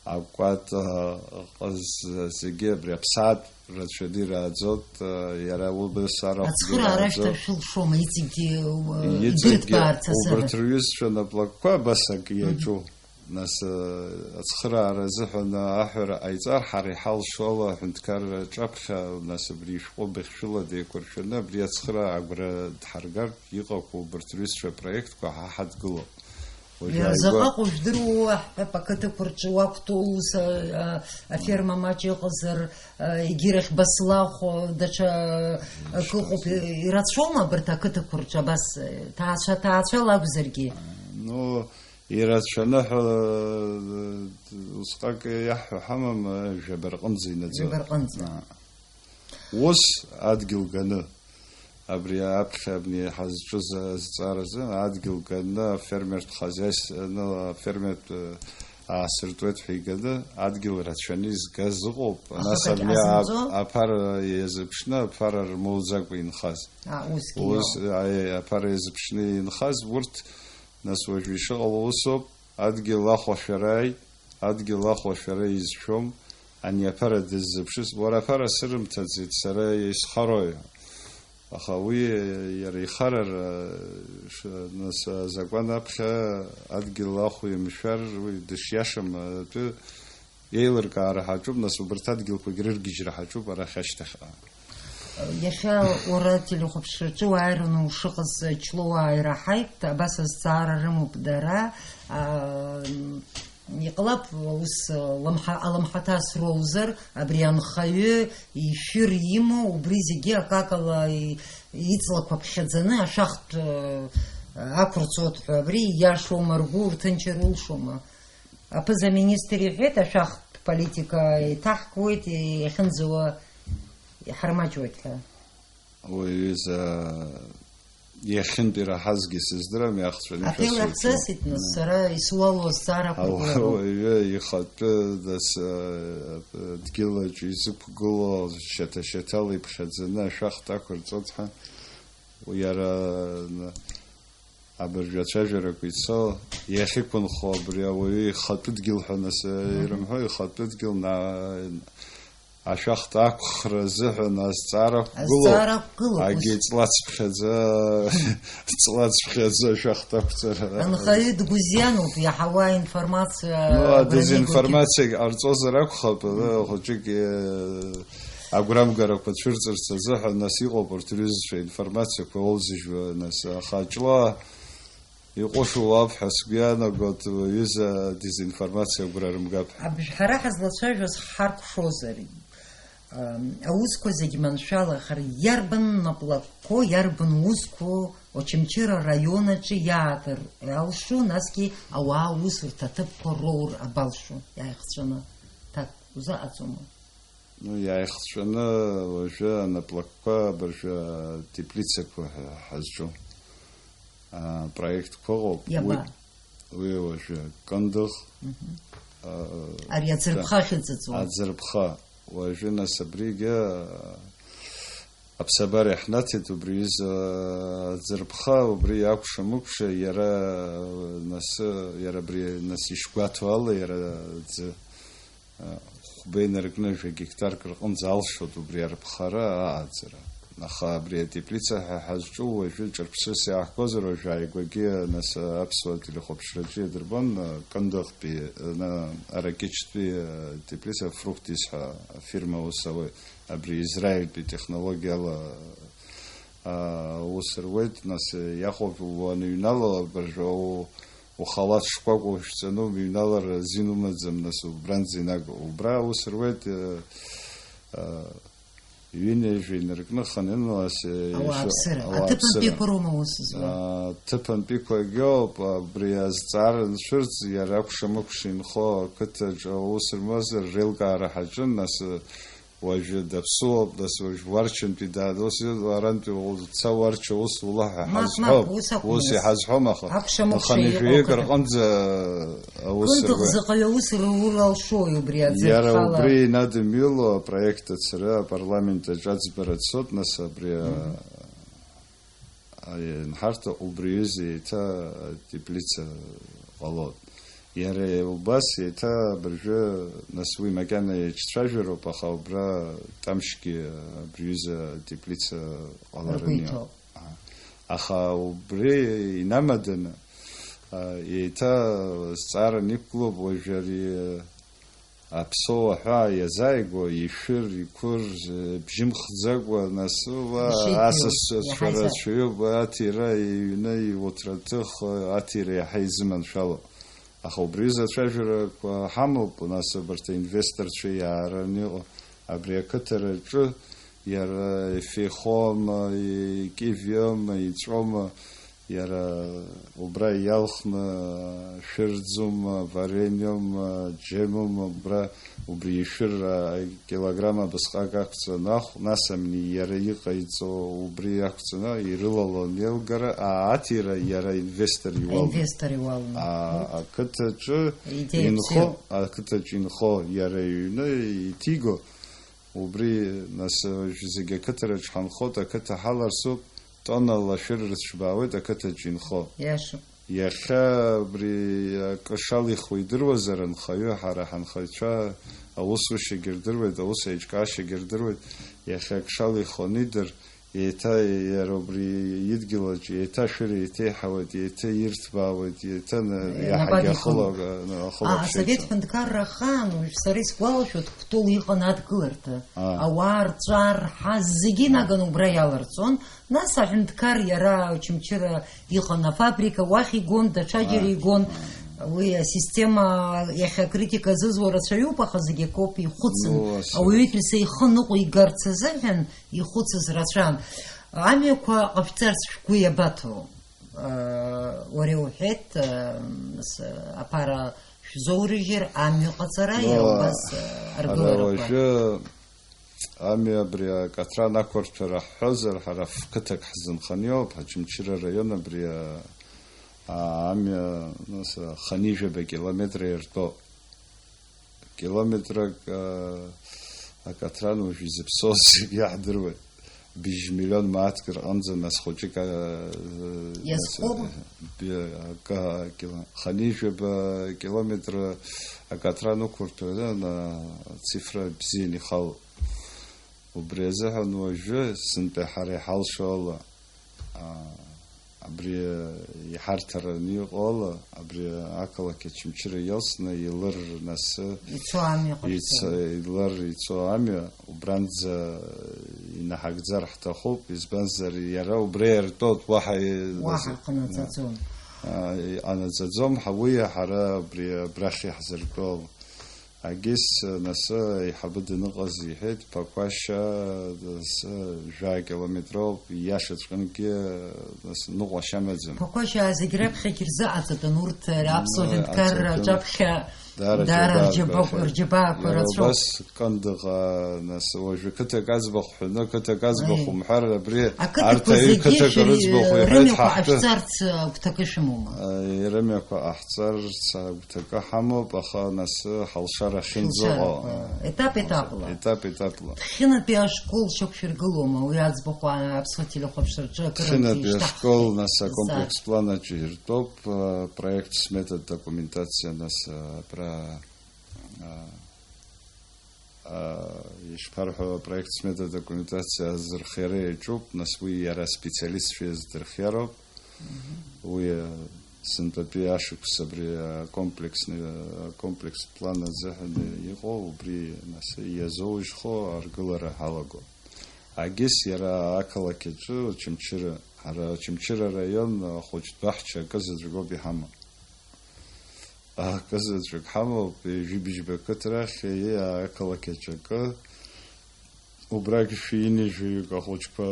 акәат, а, ҟаз-, зегьы абри аԥсаатә рацәаны ирааӡоит, а, иара убас арахәгьы Ацхыраара ирааӡоит. Шәҭаршәылшома, иҵегьгьы, у, Иҵегьгьы идырҭбаарц азыҳәа? Убарҭ рҩызцәа наплакқәа абас акы Мгм. иаҿу. Нас, э, ацхыраара азыҳәан аҳәара ҟаиҵар, ҳара иҳалшо ала аҳәынҭқарра аҿаԥхьа, нас абри ишәҟәы быхьшәыла деиқәыршәаны, абри ацхыраара агәра дҳаргартә иҟақәоу убарҭ рҩызцәа апроектқәа ҳа ҳадгылоуп. Уажә Иара ааигәа заҟа ҟоу жәдыруоу, аҳ-, ҳәа, ақыҭақәа рҿы уақәтәоу ус, а, а, аферма маҷ ыҟазар, а, егьирахь Баслахә, а, даҽа, а, акы ыҟоуп, ирацәоума абарҭ ақыҭақәа рҿы абас, а, ҭаацәа, ҭаацәала акәзаргьы? Ну, ирацәаны ҳәа, усҟак иаҳҳәо ҳамам, жәаба рҟынӡа инаӡоит. Жәаба рҟынӡа. Аа. Ус адгьыл ганы, абри аԥхьа абни ҳазҿыз азҵааразы, адгьыл ганы афермертә хозяйствоны, афермертә, э, аасыртуеит ҳәа иганы, адгьыл рацәаны изгаз ыҟоуп. Аха Нас акагь абни азымҵо? ап-, аԥара иазыԥшны, аԥара рмоуӡакәа инхаз. А, усгьы Ус, иоуп. Аиеи, аԥара иазыԥшны инхаз, урҭ, нас уажәы ишыҟало усоуп, адгьыл ахәашәарааи, адгьыл ахәашәара изшәом, ани аԥара дыззыԥшыз, уара аԥара сырымҭаӡеит, сара исхарои? Аха уи иара ихарара, ш-, нас, азакәан аԥхьа адгьыл ахә имшәар, уи дышиашам атәы еилыркаара ҳаҿуп, нас убарҭ адгьылқәагь рыргьежьра ҳаҿуп арахь ашьҭахьҟа. Иахьа уара ателехәаԥшраҿы уааираны ушыҟаз Ҷлоуаа ираҳаит, абас азҵаара рымоуп дара. А, иҟалап, ус, лымҳа-, алымҳаҭас роузар, абри анхаҩы ишәыр имоу, убри зегьы акакала и-, иҵлақәа ԥхьаӡаны ашәахтә, э, ақәырҵоит ҳәа, абри ииашоума, ргәы урҭынчыр улшома? Аԥыза-министр иҳәеит, ашәахтә политика еиҭаҳкуеит, иахьынӡауа иҳармаҷуеит ҳәа. Уи аҩыза иахьынтә ираҳазгьы сыздырам, иахҵәаны Аҭел ишәасҳәоит. Иахьсасит, нас, сара исуало азҵаарақәа Ауа-, ргәы иаауеит. Ауаҩы ихатәы, нас, а, дгьылаҿ изықәгылоу шьаҭа-шьаҭала иԥхьаӡаны ашәахтә ақәырҵоит ҳәа. Уи иара, н-, Абыржәы ацәажәарақәа ицо, иахьықәынхо абри ауаҩы ихатәы дгьыл ҳәа нас, Мгм. ирымҳәо, ихатәы дгьыл на-, ашәахтә ақәхра азыҳәан азҵаара ақәгылоуп. Азҵаара ақәгылоуп, ус. Агьи ҵлацԥхьаӡа, ҵлацԥхьаӡа ашәахтә ақәҵара. Анхаҩы дгәызианоуп, иаҳауа информациа Ну, а, агәра дезинформациагь ҟарҵозар акәхап, Мгм. хәыҷык, э, агәрамгарақәа цәырҵырц азыҳәан, нас, иҟоуп урҭ рҩызцәа информациақәа олзыжьуа, нас, аха Ҷлоу иҟәышу уаауп ҳәа сгәы иаанагоит, уҩыза дезинформациа агәра рымгап ҳәа. Абжь-, ҳара ҳазлацәажәоз ҳаркәшозар, ам, аусқәа зегь маншәалахар, иарбан наплакқәоу, иарбан усқәоу Очамчыра араион аҿы иаадыр иалшо, насгьы ауаа аусурҭа аҭыԥқәа роур абалшо, иааихҵәаны, так, узаҟаҵома? Ну, иааихҵәаны уажәы анаплакқәа абыржәы атеплицақәа ҳәа ҳазҿу, а, проектқәа ыҟоуп. Иаба? Уи, уи уажәы Кындыӷ, Мгм. а, Ари аӡырԥха ахьыҵыҵуа. Аӡырԥха. Уажәы, нас, абригьы, а, аԥсабара иаҳнаҭеит, убри изы, а, аӡырԥха, убри акәша-мыкәша, иара, а, нас, иара абри, нас, ишгәаҭо ала, иара аӡы Хәба инаркны жәа гектарк рҟынӡа алшоит убри арԥхара, ааӡара. Аха абри атеплица ҳәа ҳазҿу уажәы ҿырԥшыс иаҳгозар, уажә ааигәагьы, нас, аԥсуа телехәаԥшраҿы иадырбон, Кындыӷтәи, на, Аракьычтәи атеплица Фруктис ҳәа афирма аус ауеит. Абри Израильтәи технологиала, а, аус руеит, нас, иаҟоуп уаныҩнало, абыржәы у-, ухалаҭ шкәакәа ушәҵаны умыҩналар азин умаӡам, нас, убранӡа инаго. Убра аус руеит, э, э, ҩынҩажәа инаркны ханынала, э, Ауааԥсыра. Ауааԥсыра. Аҭыԥантәиқәа роума аус зуа? А, аҭыԥантәиқәагьы ауп, абри азҵаара анцәырҵ, иара акәша-мыкәша инхо ақыҭаҿы аус рмазар, реилкаара ҳаҿын, нас, э, Уажәы даԥсуоуп, нас уажә Уарчантәи даадоу, ус арантәи уца Уарча ус улаҳәа Мап, ҳазҳәом. Мап, ус акәмызт. Ус иҳазҳәом, аха Акәшамыкәша иҟоу аханижәаҩык рҟынӡа аус Кындыӷ рҳәоит. Заҟаҩы аус руралшои убри аӡы Иара рхала? Убри инадымҩыло апроект ацара апарламент аҿы аӡбара цоит, нас абри а-, Мгм. Аинҳарҭа убри аҩыза еиҭа атеплица ҟалоит. Иара убас еиҭа абыржәы, нас уи макьана иаҿцәажәароуп, аха убра Тамшьгьы абри аҩыза атеплица ҟалараны Ргәы иҭоуп. Иҟоуп. Аха убри инамаданы, а, еиҭа зҵааран иқәгылоуп уажәы ари, Аԥсуа ҳәаа иазааигәоу, ишәыр, иқәыр, бжьы мхӡакәа, нас, уа, Ишеиқәиру, асасцәа иаҳа иза- рацәаҩуп, аҭира иҩны, иуҭраҭых, аҭира иаҳа изыманшәалоуп. Аха убри аҩыза ацәажәарақәа ҳамоуп, нас, абарҭ аинвесторцәа иаараны иҟоу, абри ақыҭараҿы иара ифеихома, икивиома, иҵәома, Иара убра иалхны шәырӡума, варениума, џьемума, убра убри ишәыр акилограмм абасҟак ақәҵаны ахә, нас амни иара иҟаиҵо убри ақәҵаны ирылалон еилгара, а, аҭира иара инвестор иуалын. Инвестор иуалын. А, ақыҭаҿы Идеиа инхо, бзиоуп. Ақыҭаҿы инхо иара иҩны иҭиго, Убри, нас, уажә зегь ақыҭараҿ ҳанхоит, ақыҭа ҳаларсуп, тоннала шәыр рыцәбаауеит ақыҭаҿ инхо. Иашоуп. Иахьа абри акы шалихуа идыруазар анхаҩы, ҳара ҳанхаҩцәа аусушьагьы рдыруеит, аус еиҿкаашьагьы рдыруеит, иахьа акы шалихуа анидыр, еиҭа иара убри идгьылаҿ, еиҭа ашәыр еиҭеиҳауеит, еиҭа ирҭбаауеит, еиҭа на-, Е, иаҳагьы набадикылоит. Ахыла-, ахылаԥшеит. А, асовет ҳәынҭқарра ахаан, уажә сара исгәалашәоит, Кәтол иҟан адгыларҭа. А. Ауаа рҵәа, рҳа, зегьы инаганы убра иаларҵон. Нас аҳәынҭқар иара Очамчыра иҟан афабрика, уахь игон, даҽаџьара А. Игон. Уи асистема иахьа акритика азызуа рацәаҩуп, аха зегь акоуп ихәыцын. Ну, ас- Ауаҩытәыҩса ихы ныҟәигарц азыҳәан, Ихәыцыз рацәан. Амҩақәа ҟашәҵарц шәгәы иабаҭоу? Уара иуҳәеит, с-, аԥара шәзоурыжьыр, амҩа ҟаҵара, Ну, иара убас, ара аргыларақәа. Уажәы амҩа абри акатран ақәырҭәара ҳҳәозар, ҳара ф-, қыҭак ҳзынханы иоуп, Очамчыра араион абри, а, амҩа, нас, ханижәаба километр иртәоуп. Километрак, а, акатран уажә изыԥсоу зегьы иаҳдыруеит. Быжь миллион мааҭк рҟынӡа, нас, хәыҷык, а, Иазхоума? Нас, а, би-, акы, кило-, ханижәаба километр акатран уқәырҭәаны, на, цифра бзианы ихалоуп. Убри азыҳәан уажәы, сынтәа ҳара иҳалшо ала, а, абри иҳарҭараны иҟоу ала, абри ақалақь Очамчыра иалсны, Елыр насы Ицо амҩа ҟашәҵа. Ицо, Елыр ицо амҩа, убранӡа инаҳагӡар ҳҭахуп, избанзар, иара убра иартәоит, уаҳа и-, Уаҳа нас-, ҟанаҵаӡом. А, иҟанаҵаӡом, ҳа-, уи ҳара абри абрахь иаҳзыртәоу ала. Агьыс, нас, аиҳабы даныҟаз иҳәеит, Ԥақәашьаа, нас, жәа-километроуп, ииашаҵәҟьангьы, нас, ныҟәашьа амаӡам. Ԥақәашьаа зегь раԥхьагь ирзыҟаҵатәын, урҭ, ара аԥсуа Ну, ҳәынҭқарра аҵатәын. Аҿаԥхьа Дара даара џьабаақәа рџьабаа-, рхеит. Џьабаақәа Иара рацәоуп. Убас Кындыӷ, нас, уажәы қыҭак аӡбахә ҳәаны, қыҭак аӡбахә Ай. Умҳәар, абри Ақыҭақәа арҭ аҩы зегьы қыҭак шәи-, рыӡбахә иҳәеит рымҩақәа ҳаҳтәы. Ҟашәҵарц агәҭакы шәымоума? Аи, рымҩақәа ҟаҳҵарц агәҭакы ҳамоуп, аха нас ҳалшара ахьынӡаҟоу. Шәылшарақәа, етап-етапла. Етап-етапла. Ҭхьынатәи ашкол шьақәшәыргылома, уи аӡбахә аԥсуа телехәаԥшраҿы акырынтә Ҭхьынатәи ишьҭаҳхит. Ашкол, нас, Заа. Акомплекс план аҿы иртәоуп, а, проект смета документациа, нас, а, пра-, а, а, ишԥарҳәо, апроект смета документациа азырхиара иаҿуп, нас уи иара специалистцәа иаздырхиароуп. Мгм. Уи, а, сынтәатәи ашықәс абри акомплексны, акомплекс план азыҳәан иҟоу, убри, нас, иазоужьхо аргылара ҳалаго. Агьыс иара ақалақь аҿы Очамчыра, ҳара Очамчыра араион ахәыҷтә баҳча акы заҵәык ауп иҳамоу. Акы заҵәык ҳамоуп, ҩажәи быжьба қыҭрахь, еи, ақалақь аҿы акы. Убрагь шәи ҩынҩажәаҩык ахәыҷқәа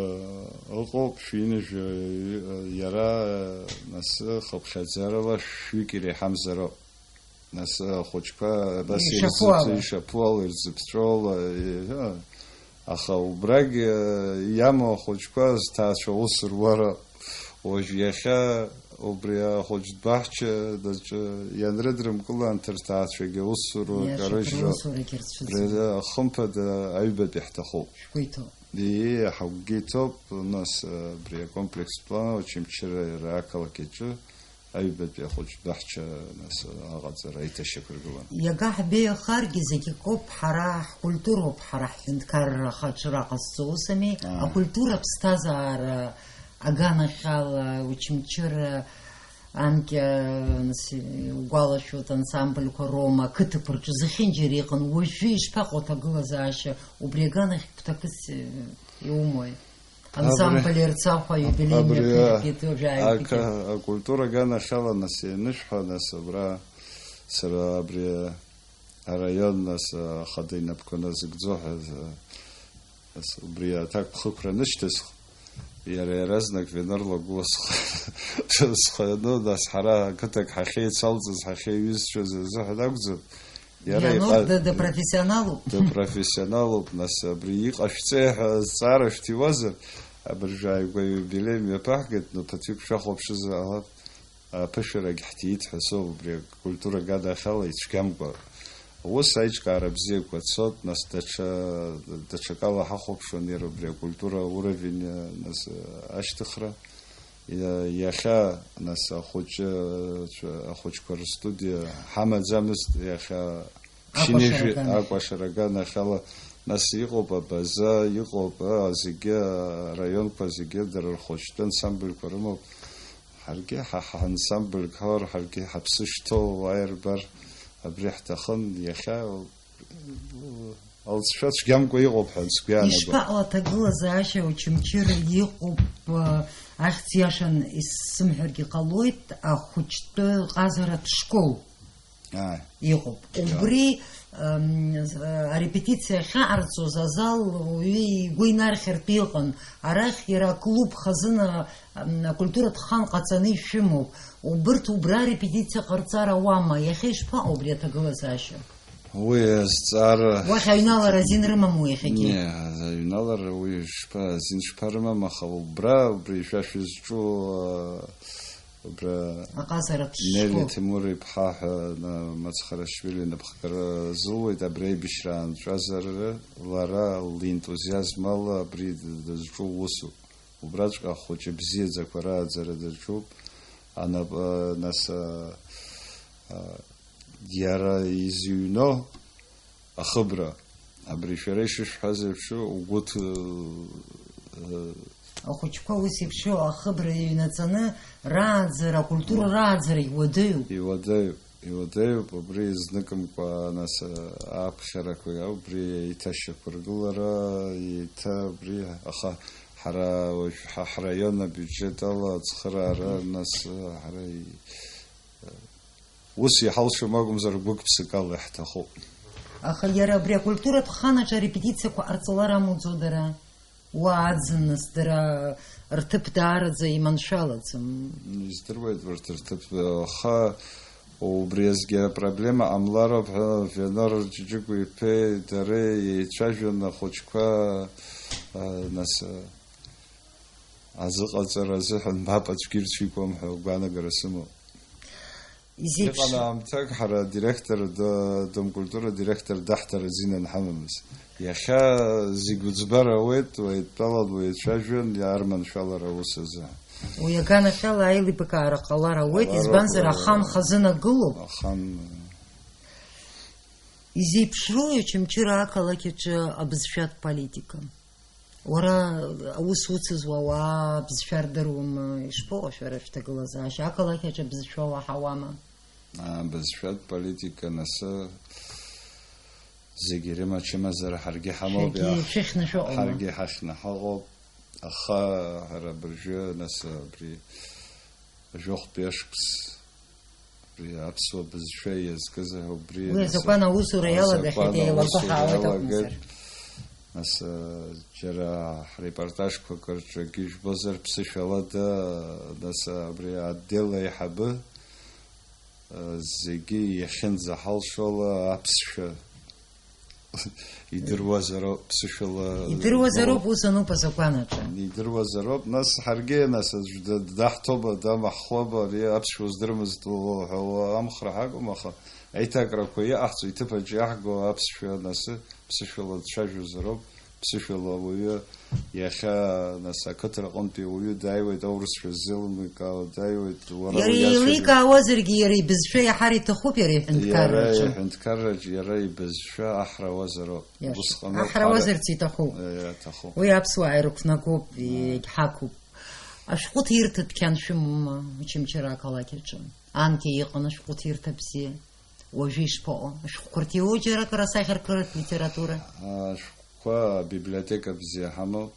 ыҟоуп, шәи ҩынҩажәаҩы, иара, нас, хыԥхьаӡарала шәҩык иреиҳамзароуп. Нас, ахәыҷқәа абас Ишаԥу ирзыԥ-, ала. Ишаԥу ала, ирзыԥҵәо ала, еиҳа, Аха убрагь, э, иамоу ахәыҷқәа зҭаацәа аус руара, уажә иахьа убри ахәыҷтә баҳча даҿы ианрыдрымкыла анҭ рҭаацәагьы аусура Иашоуп, карыжьра русурагьы рцәыӡуеит. Хымԥада аҩбатәи ҳҭахуп. Шәгәы иҭоуп. Ии, ҳагәгьы иҭоуп, нас, э, абри акомплекстә план Очамчыра иара ақалақь аҿы аҩбатәи ахәыҷтә баҳча, нас, аҟаҵара аиҭашьақәыргылан. Иага ҳбеиахаргьы зегь акоуп, ҳара ҳкультуроуп, ҳара ҳҳәынҭқарра ахаҿра ҟазҵо усами, Аа. Акультура аԥсҭазаара аганахьала Очамчыра анкьа, нас, угәалашәоит, ансамбльқәа роума, ақыҭақәа рҿы зехьынџьара иҟан, уажәы ишԥаҟоу аҭагылазаашьа, убри аганахь гәҭакыс, э, иумои? Ансамбль Абри, Ерцахә аиубилеи абри, мҩаԥыргеит, уажәы ак-, ааигәа. Акультура аганахьала, нас, ианышәҳәа, нас, абра, сара абри араион, нас, ахада инапқәа назыгӡо ҳәа, нас, убри аҭакԥхықәра анышьҭысх, иара иаразнак Венер Лагәуа схы, схы, ну, нас, ҳара ақыҭак ҳахьеицалҵыз, ҳахьеиҩызцәаз азыҳәан акәӡам. Иара Ианур иҟа-, д-, дпрофессионалуп. Дпрофессионалуп, нас, абри иҟашәҵеи ҳәа азҵаара шәҭиуазар, абыржәы ааигәа иубилеи мҩаԥаҳгеит, но ԥыҭҩык шәахәаԥшызар ҟалап, аԥышәарагь ҳҭиит ҳәа соуп, убри акультура аганахьала ицәгьамкәа. Ус аиҿкаара бзиақәа цот, нас даҽа, даҽакала ҳахәаԥшуан иара убри акультура уровень, нас, ашьҭыхра. Иа-, иахьа, нас, ахәыҷы, цәа-, ахәыҷқәа рстудиа ҳамаӡамызт, иахьа Акәашара ԥшьынҩажәи аганахь. Акәашара аганахьала, нас, иҟоуп абаза, иҟоуп, а, зегьы, араионқәа зегьы дара рхәыҷтәы ансамбльқәа рымоуп. Ҳаргьы ҳа, ҳа ансамбльк ҳаур, ҳаргьы ҳаԥсы шҭоу уааирбар, абри ҳҭахын, иахьа Алҵшәа цәгьамкәа иҟоуп ҳәа сгәы иаанагоит. Ишԥаҟоу аҭагылазаашьа Очамчыра иҟоуп, э, ахьӡ иашан исымҳәаргьы ҟалоит, ахәыҷтәы ҟазаратә школ Ааи. Иҟоуп. Иа. Убри, м, э, арепетициа ахьаҟарҵоз азал уаҩы игәы инархьыртә иҟан. Арахь иара аклуб хазына, м, акультуратә хан ҟаҵаны ишәымоуп. Убырҭ убра арепетициа ҟарҵар ауама? Иахьа ишԥаҟоу убри аҭагылазаашьа? Уи азҵаара Уахь аҩналара азин рымаму иахьагьы? Не, аҩналара уи шԥа-, азин шԥарымам, аха убра, убри шәа шәызҿу, а, убра Аҟазаратә Нели школ. Ҭемур-иԥҳа ҳәа, на, Мацхарашвили напхгара зылуеит, абри аибашьра аанҵәазар, лара лентузиазм ала абри д-, дызҿу усуп. Убраҵәҟьа ахәыҷы бзиаӡақәа рааӡара даҿуп. Анап-, а, нас, а, а, иара изыҩно ахыбра, абри шәара ишышәҳәаз еиԥш, угәы ҭ-, э, Ахәыҷқәа ус еиԥш ахыбра иҩнаҵаны рааӡара, акультура рааӡара иуадаҩуп. Иуадаҩуп. Иуадаҩуп, убри зныкымкәа, нас, аԥхьарақәа, убри еиҭашьақәыргылара, еиҭа убри, аха ҳара уажә ҳа ҳраион абиуџьет ала ацхыраара, нас, ҳара и-, ус иҳалшом акәымзар, гәык-ԥсык ала иаҳҭахуп. Аха иара абри акультуратә хан аҿы арепетициақәа ҟарҵалар амуӡо дара? Уа аӡын, нас, дара рҭыԥ даараӡа иманшәалаӡам. Издыруеит урҭ рҭыԥ, аха убри азгьы апроблема ҟамлароуп ҳәа Венор Џьуџьуа-иԥеи дареи еицәажәон ахәыҷқәа, а, нас, а, азыҟаҵара азыҳәан мап аӡәгьы ирцәикуам ҳәа агәаанагара сымоуп. Изеиԥш- Иҟан аамҭак ҳара адиректор, д-, Домкультура адиректор даҳҭар азин анҳамамыз. Иахьа зегь уӡбар ауеит, уеидтәалан уеицәажәон, иаарманшәалар аус азы. Уи аганахьала аилибакаара ҟалар ауеит, Ҟалар избанзар, ауеит. Ахан хазынагылоуп. Ахан. Изеиԥшроуи Очамчыра ақалақь аҿы абызшәатә политика? Уара аус уцыз уауаа бызшәа рдыруама, ишԥоуа шәара шәҭагылазаашьа, ақалақь аҿы бызшәа уаҳауама? Аа, бызшәатә политика, нас, зегьы ирымачымазар, ҳаргьы ҳамоуп, Шәаргьы иаҳ-, шәыхьны шәыҟоума? Ҳаргьы ҳахьны ҳаҟоуп, аха ҳара абыржәы, нас, абри жәохәтәи ашықәс Абри аԥсуа бызшәа иазкыз убри, Уи нас, азакәан аусура иалагахьеит, азакәан еилагәа аусура ҳаауеит иалагеит. Акәымзар. Нас, а, џьара ҳрепортажқәак рҿы акгьы жәбозар, ԥсышәалада, нас, абри аотдел аиҳабы, а, зегьы иахьынӡаҳалшола аԥсшәа Идыруазароуп, ԥсышәала. Идыруазароуп, ус ануп азакәан аҿы. Идыруазароуп, нас ҳаргьы, нас аӡә даҳҭоба, дамаҳхуаба, ари аԥсшәа уздырмызт уҳәауа амхра ҳагым, аха аиҭакрақәа иҟаҳҵо, иҭыԥ аҿы иаҳго аԥсшәа, нас ԥсышәала дцәажәозароуп, ԥсышәала ауаҩы. Иахьа, нас, ақыҭраҟынтәи ауаҩы дааиуеит, аурысшәа ззеилымкаауа дааиуеит, уара иара уи иацәажәо. Еиликаауазаргьы, иара ибызшәа иаҳар иҭахуп, иара иҳәынҭқарраҿы. Иара иҳәынҭқарраҿы, иара ибызшәа аҳрауазароуп. Иаша. Усҟаноуп аҳрауазарц иҭахуп. Иа-, иаҭахуп. Уи аԥсуаа ирықәнагоуп, егьҳақуп. Ашәҟәы ҭирҭа дәқьан шәымоума Очамчыра ақалақь аҿы? Анкьа иҟан ашәҟәы ҭирҭа бзиа. Уажәы ишԥаҟоу? Ашәҟәқәа рҭиуоу џьаракыр асахьаркыратә литература? Ашәҟәқәа абиблиотека бзиа ҳамоуп.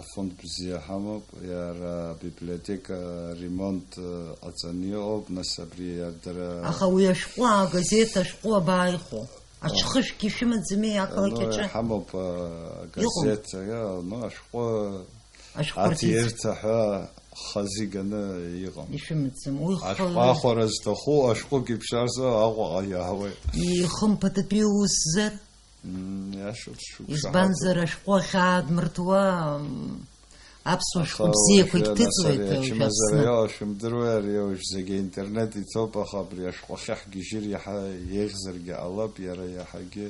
Афонд бзиа ҳамоуп, иара абиблиотека ремонт, э, ҟаҵаны иҟоуп, нас абри дара. Аха уи ашәҟәы, агазеҭ ашәҟәы абааихәо? Аҽхышәгьы шәымаӡами ақалақь аҿы? Ну, ҳамоуп, э, иҟоуп. Агазеҭ, э, ну, ашәҟәы ашәҟәы аҭирҭа ҳәа хазы иганы иҟам. Ишәымаӡам. Уи хазы. Ашәҟәы ахәара зҭаху, ашәҟәык иԥшаарзу Аҟәаҟа иаауеит. Ихымԥадатәи усзар? Мм, иашоуп, сшықәшаҳаҭуп. Избанзар, ашәҟәы ахьаадмыртуа, м, аԥсуа шәҟәы бзиақәагь ҭыҵуеит, аха уажәы ачымазара Аԥсны. Иоуа шәымдыруеи, ари уажә зегьы аинтернет иҭоуп, аха абри ашәҟәы ахьаҳгьежьыр иаҳа еиӷьзаргьы ҟалап, иара иаҳагьы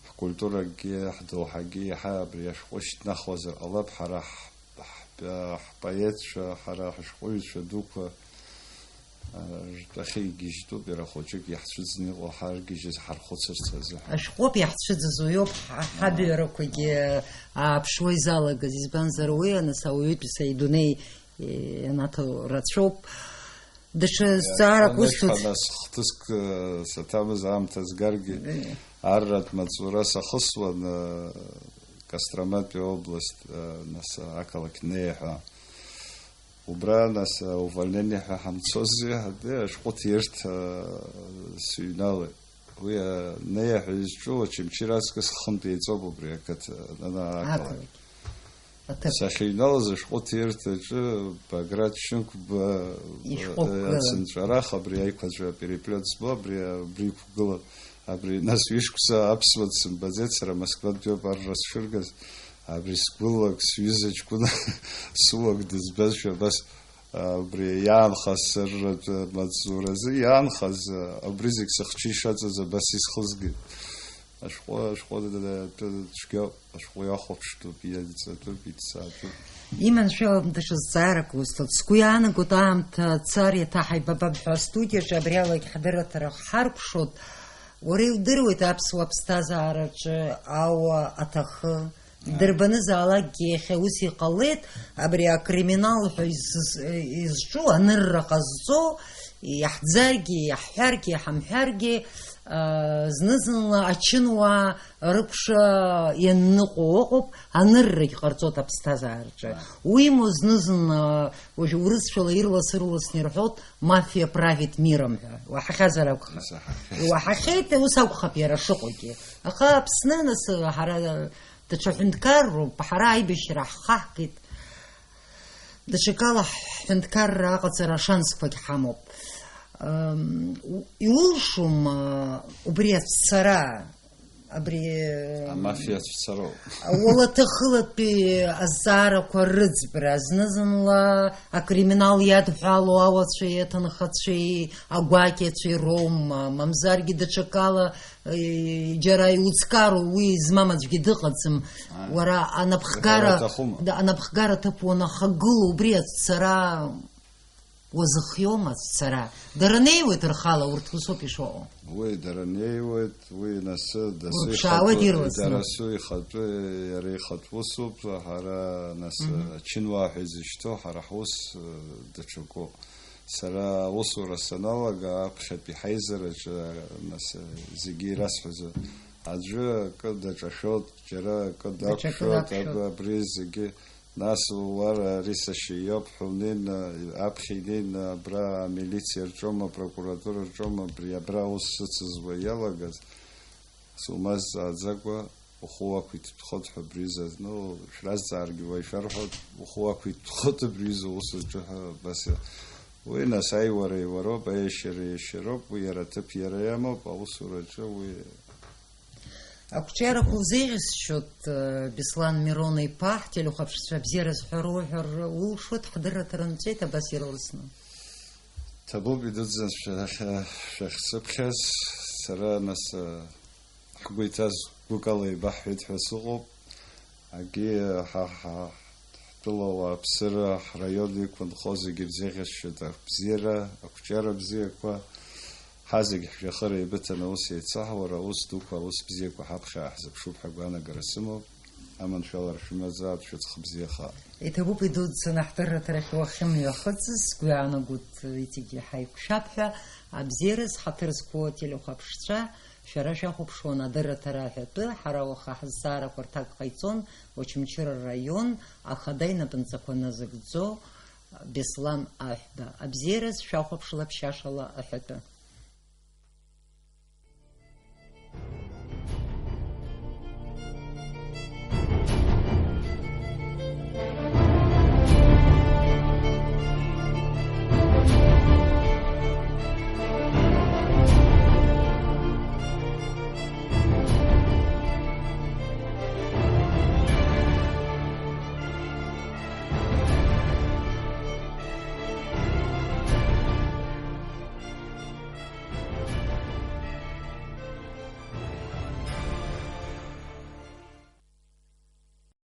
ҳкультурагьы, ҳдоуҳагьы иаҳа абри ашәҟәы шьҭнахуазар ҟалап, ҳара ҳ-, ҳ-, ҳпоетцәа, ҳара ҳашәҟәыҩҩцәа дуқәа. Ртәахьы игьежьтәуп, иара хәыҷык иаҳцәыӡны иҟоу ҳаргьежьыз ҳархәыцырц азыҳәан. Ашәҟәоуп иаҳцәыӡыз, уи ауп ҳа-, ҳабҩарақәагьы ааԥшуа изалагаз, избанзар, уи анасауаҩытәыҩса идунеи, е, ианаҭо рацәоуп. Даҽа зҵаарак усҭоит. Анышьха нас хҭыск, э, саҭамыз аамҭа згаргьы, Е. Арратә маҵзура сахысуан, э, Костроматәи аобласт, э, нас ақалақь Неи ҳәа. Убра, нас, увольнение ҳәа ҳамцоззи, ҳаде, ашәҟәы ҭирҭа сыҩналеит. Уи, а, Неи ҳәа изҿу Очамчыра аҵкыс хынтә еиҵоуп убри ақыҭа, ана-, ақалақь. Ақалақь. Аҭыԥ. Сахьыҩналаз ашәҟәы ҭирҭаҿы Баграт Шьынқәба, ишәҟәы э, ықәгылан. Ацынҵәарах, абри аиқәаҵәа апереплет збо, абри, абри иқәгылан. Абри, нас, ҩышықәса аԥсуа дсымбаӡеит, сара Москвантәи ауп арра сшыргаз. Абри сгәылак, сҩыза ҷкәына, сыуак дызбазшәа, абас, а, убри иаанхаз сырратә маҵзуразы иаанхаз, а, абри зегь сыхчы ишаҵаз абас исхызгеит. Ашәҟәы, ашәҟәы д-, д-, д-, цәгьоуп, ашәҟәы иахәаԥштәуп, иаҵатәуп, иҭҵаатәуп. Иманшәалам даҽа зҵаарак усҭоит. Сгәы иаанагоит аамҭа цар иаҭаҳаибабап ҳәа астудиаҿы абри алагь ҳдырраҭара ҳаркәшоит. Уара иудыруеит аԥсуа ԥсҭазаараҿы ауа аҭахы. Дырбанызаалакгьы иахьа ус иҟалеит, абри акриминал ҳәа изыз-, изҿу, анырра ҟазҵо, иаҳӡаргьы, иаҳҳәаргьы, иҳамҳәаргьы, а, зны-зынла ачынуаа рыкәша ианныҟәо ыҟоуп, аныррагь ҟарҵоит аԥсҭазаараҿы. Уимоу зны-зынла, уажә урысшәала ирлас-ырласны ирҳәоит, мафиа правит миром ҳәа. Уаҳахьазар акәхап. Исаҳахьеит. Иуаҳахьеит, ус акәхап иара шыҟоугьы. Аха Аԥсны, нас, ҳара даҽа ҳәынҭқарроуп, ҳара аибашьра ҳхаҳгеит. Даҽакала ҳҳәынҭқарра аҟаҵара ашансқәагь ҳамоуп. Ам, у-, иулшом, а, убри ацәцара, абри, Амафиа ацәцароуп. Уалаҭахылатәи азҵаарақәа рыӡбра, зны-зынла акриминал иадҳәалоу ауацәеи аҭынхацәеи агәакьацәеи роума, мамзаргьы даҽакала, е, џьара иуцкароу уи змам аӡәгьы дыҟаӡам. Ааи. Уара анапхгара, Уҳәара аҭахума? Да, анапхгара аҭыԥ уанахагыло, убри ацәцара уазыхиоума, ацәцара? Дара неиуеит рхала, урҭ усоуп ишыҟоу. Уи дара неиуеит, уи нас дасу Урԥшаауеит ихатәы, ирласны. Дара су ихатәы, иара ихатә усуп, ҳара нас, Мгм. Ачынуаа ҳәа изышьҭоу, ҳара ҳус, э, даҽакоуп. Сара аусура саналага, аԥхьатәи ҳаизараҿы, нас, зегьы ирасҳәаз, аӡәы акы даҿашәоит, џьара акы Даҽакы дақәшәоит, дақәшәоит. Аб-, абри зегьы, нас, уара, ари сашьа иоуп ҳәа унеины, аԥхьа инеины, абра амилициа рҿоума, апрокуратура рҿоума, абри абра аус сыцызуа иалагаз, сумазҵааӡакәа, ухы уақәиҭтәхоит ҳәа абри изазну, шәразҵааргьы уаҩ шәарҳәоит, ухы уақәиҭтәхоит абри изы усураҿы ҳәа абас иа-, уи, нас, аиуара иуароуп, аиашьара иашьароуп, уи иара аҭыԥ иара иамоуп, аусураҿы уи. Ақәҿиарақәа узеиӷьасшьоит, Беслан Мирон-иԥа, ҳтелехәаԥшцәа, абзиара зҳәароу уҳәар улшоит, ҳдырраҭара нҵәеит абас ирылсны. Ҭабуп, идуӡӡан шәа-, шәахьсыԥхьаз, сара нас, ҳгәы иҭаз гәыкала еибаҳҳәеит ҳәа сыҟоуп. Акгьы ҳа, ҳа, ҳтәылауаа, аԥсыра, ҳраион иқәынхо зегьы ирзеиӷьасшьоит абзиара, ақәҿиара бзиақәа. Ҳазегь ҳжәҩахыр еибыҭаны аус еицаҳуа, аус дуқәа, аус бзиақәа ҳаԥхьа ааҳзыԥшуп ҳәа агәаанагара сымоуп. Аманшәалара шәымазааит, шәыҵх бзиахааит. Иҭабуп, идуӡӡаны ҳдырраҭарахь уахьымҩахыҵыз, сгәы иаанагоит, иҵегьы ҳаиқәшәап ҳәа. Абзиараз ҳаҭыр зқәу ателехәаԥшцәа, шәара шәахәаԥшуан адырраҭара аҳәатәы, ҳара уаха ҳазҵаарақәа рҭак ҟаиҵон, Очамчыра раион ахада инапынҵақәа назыгӡо Беслан Аҳәба. Абзиараз шәахәаԥшла ԥшьашала аҳәатәы.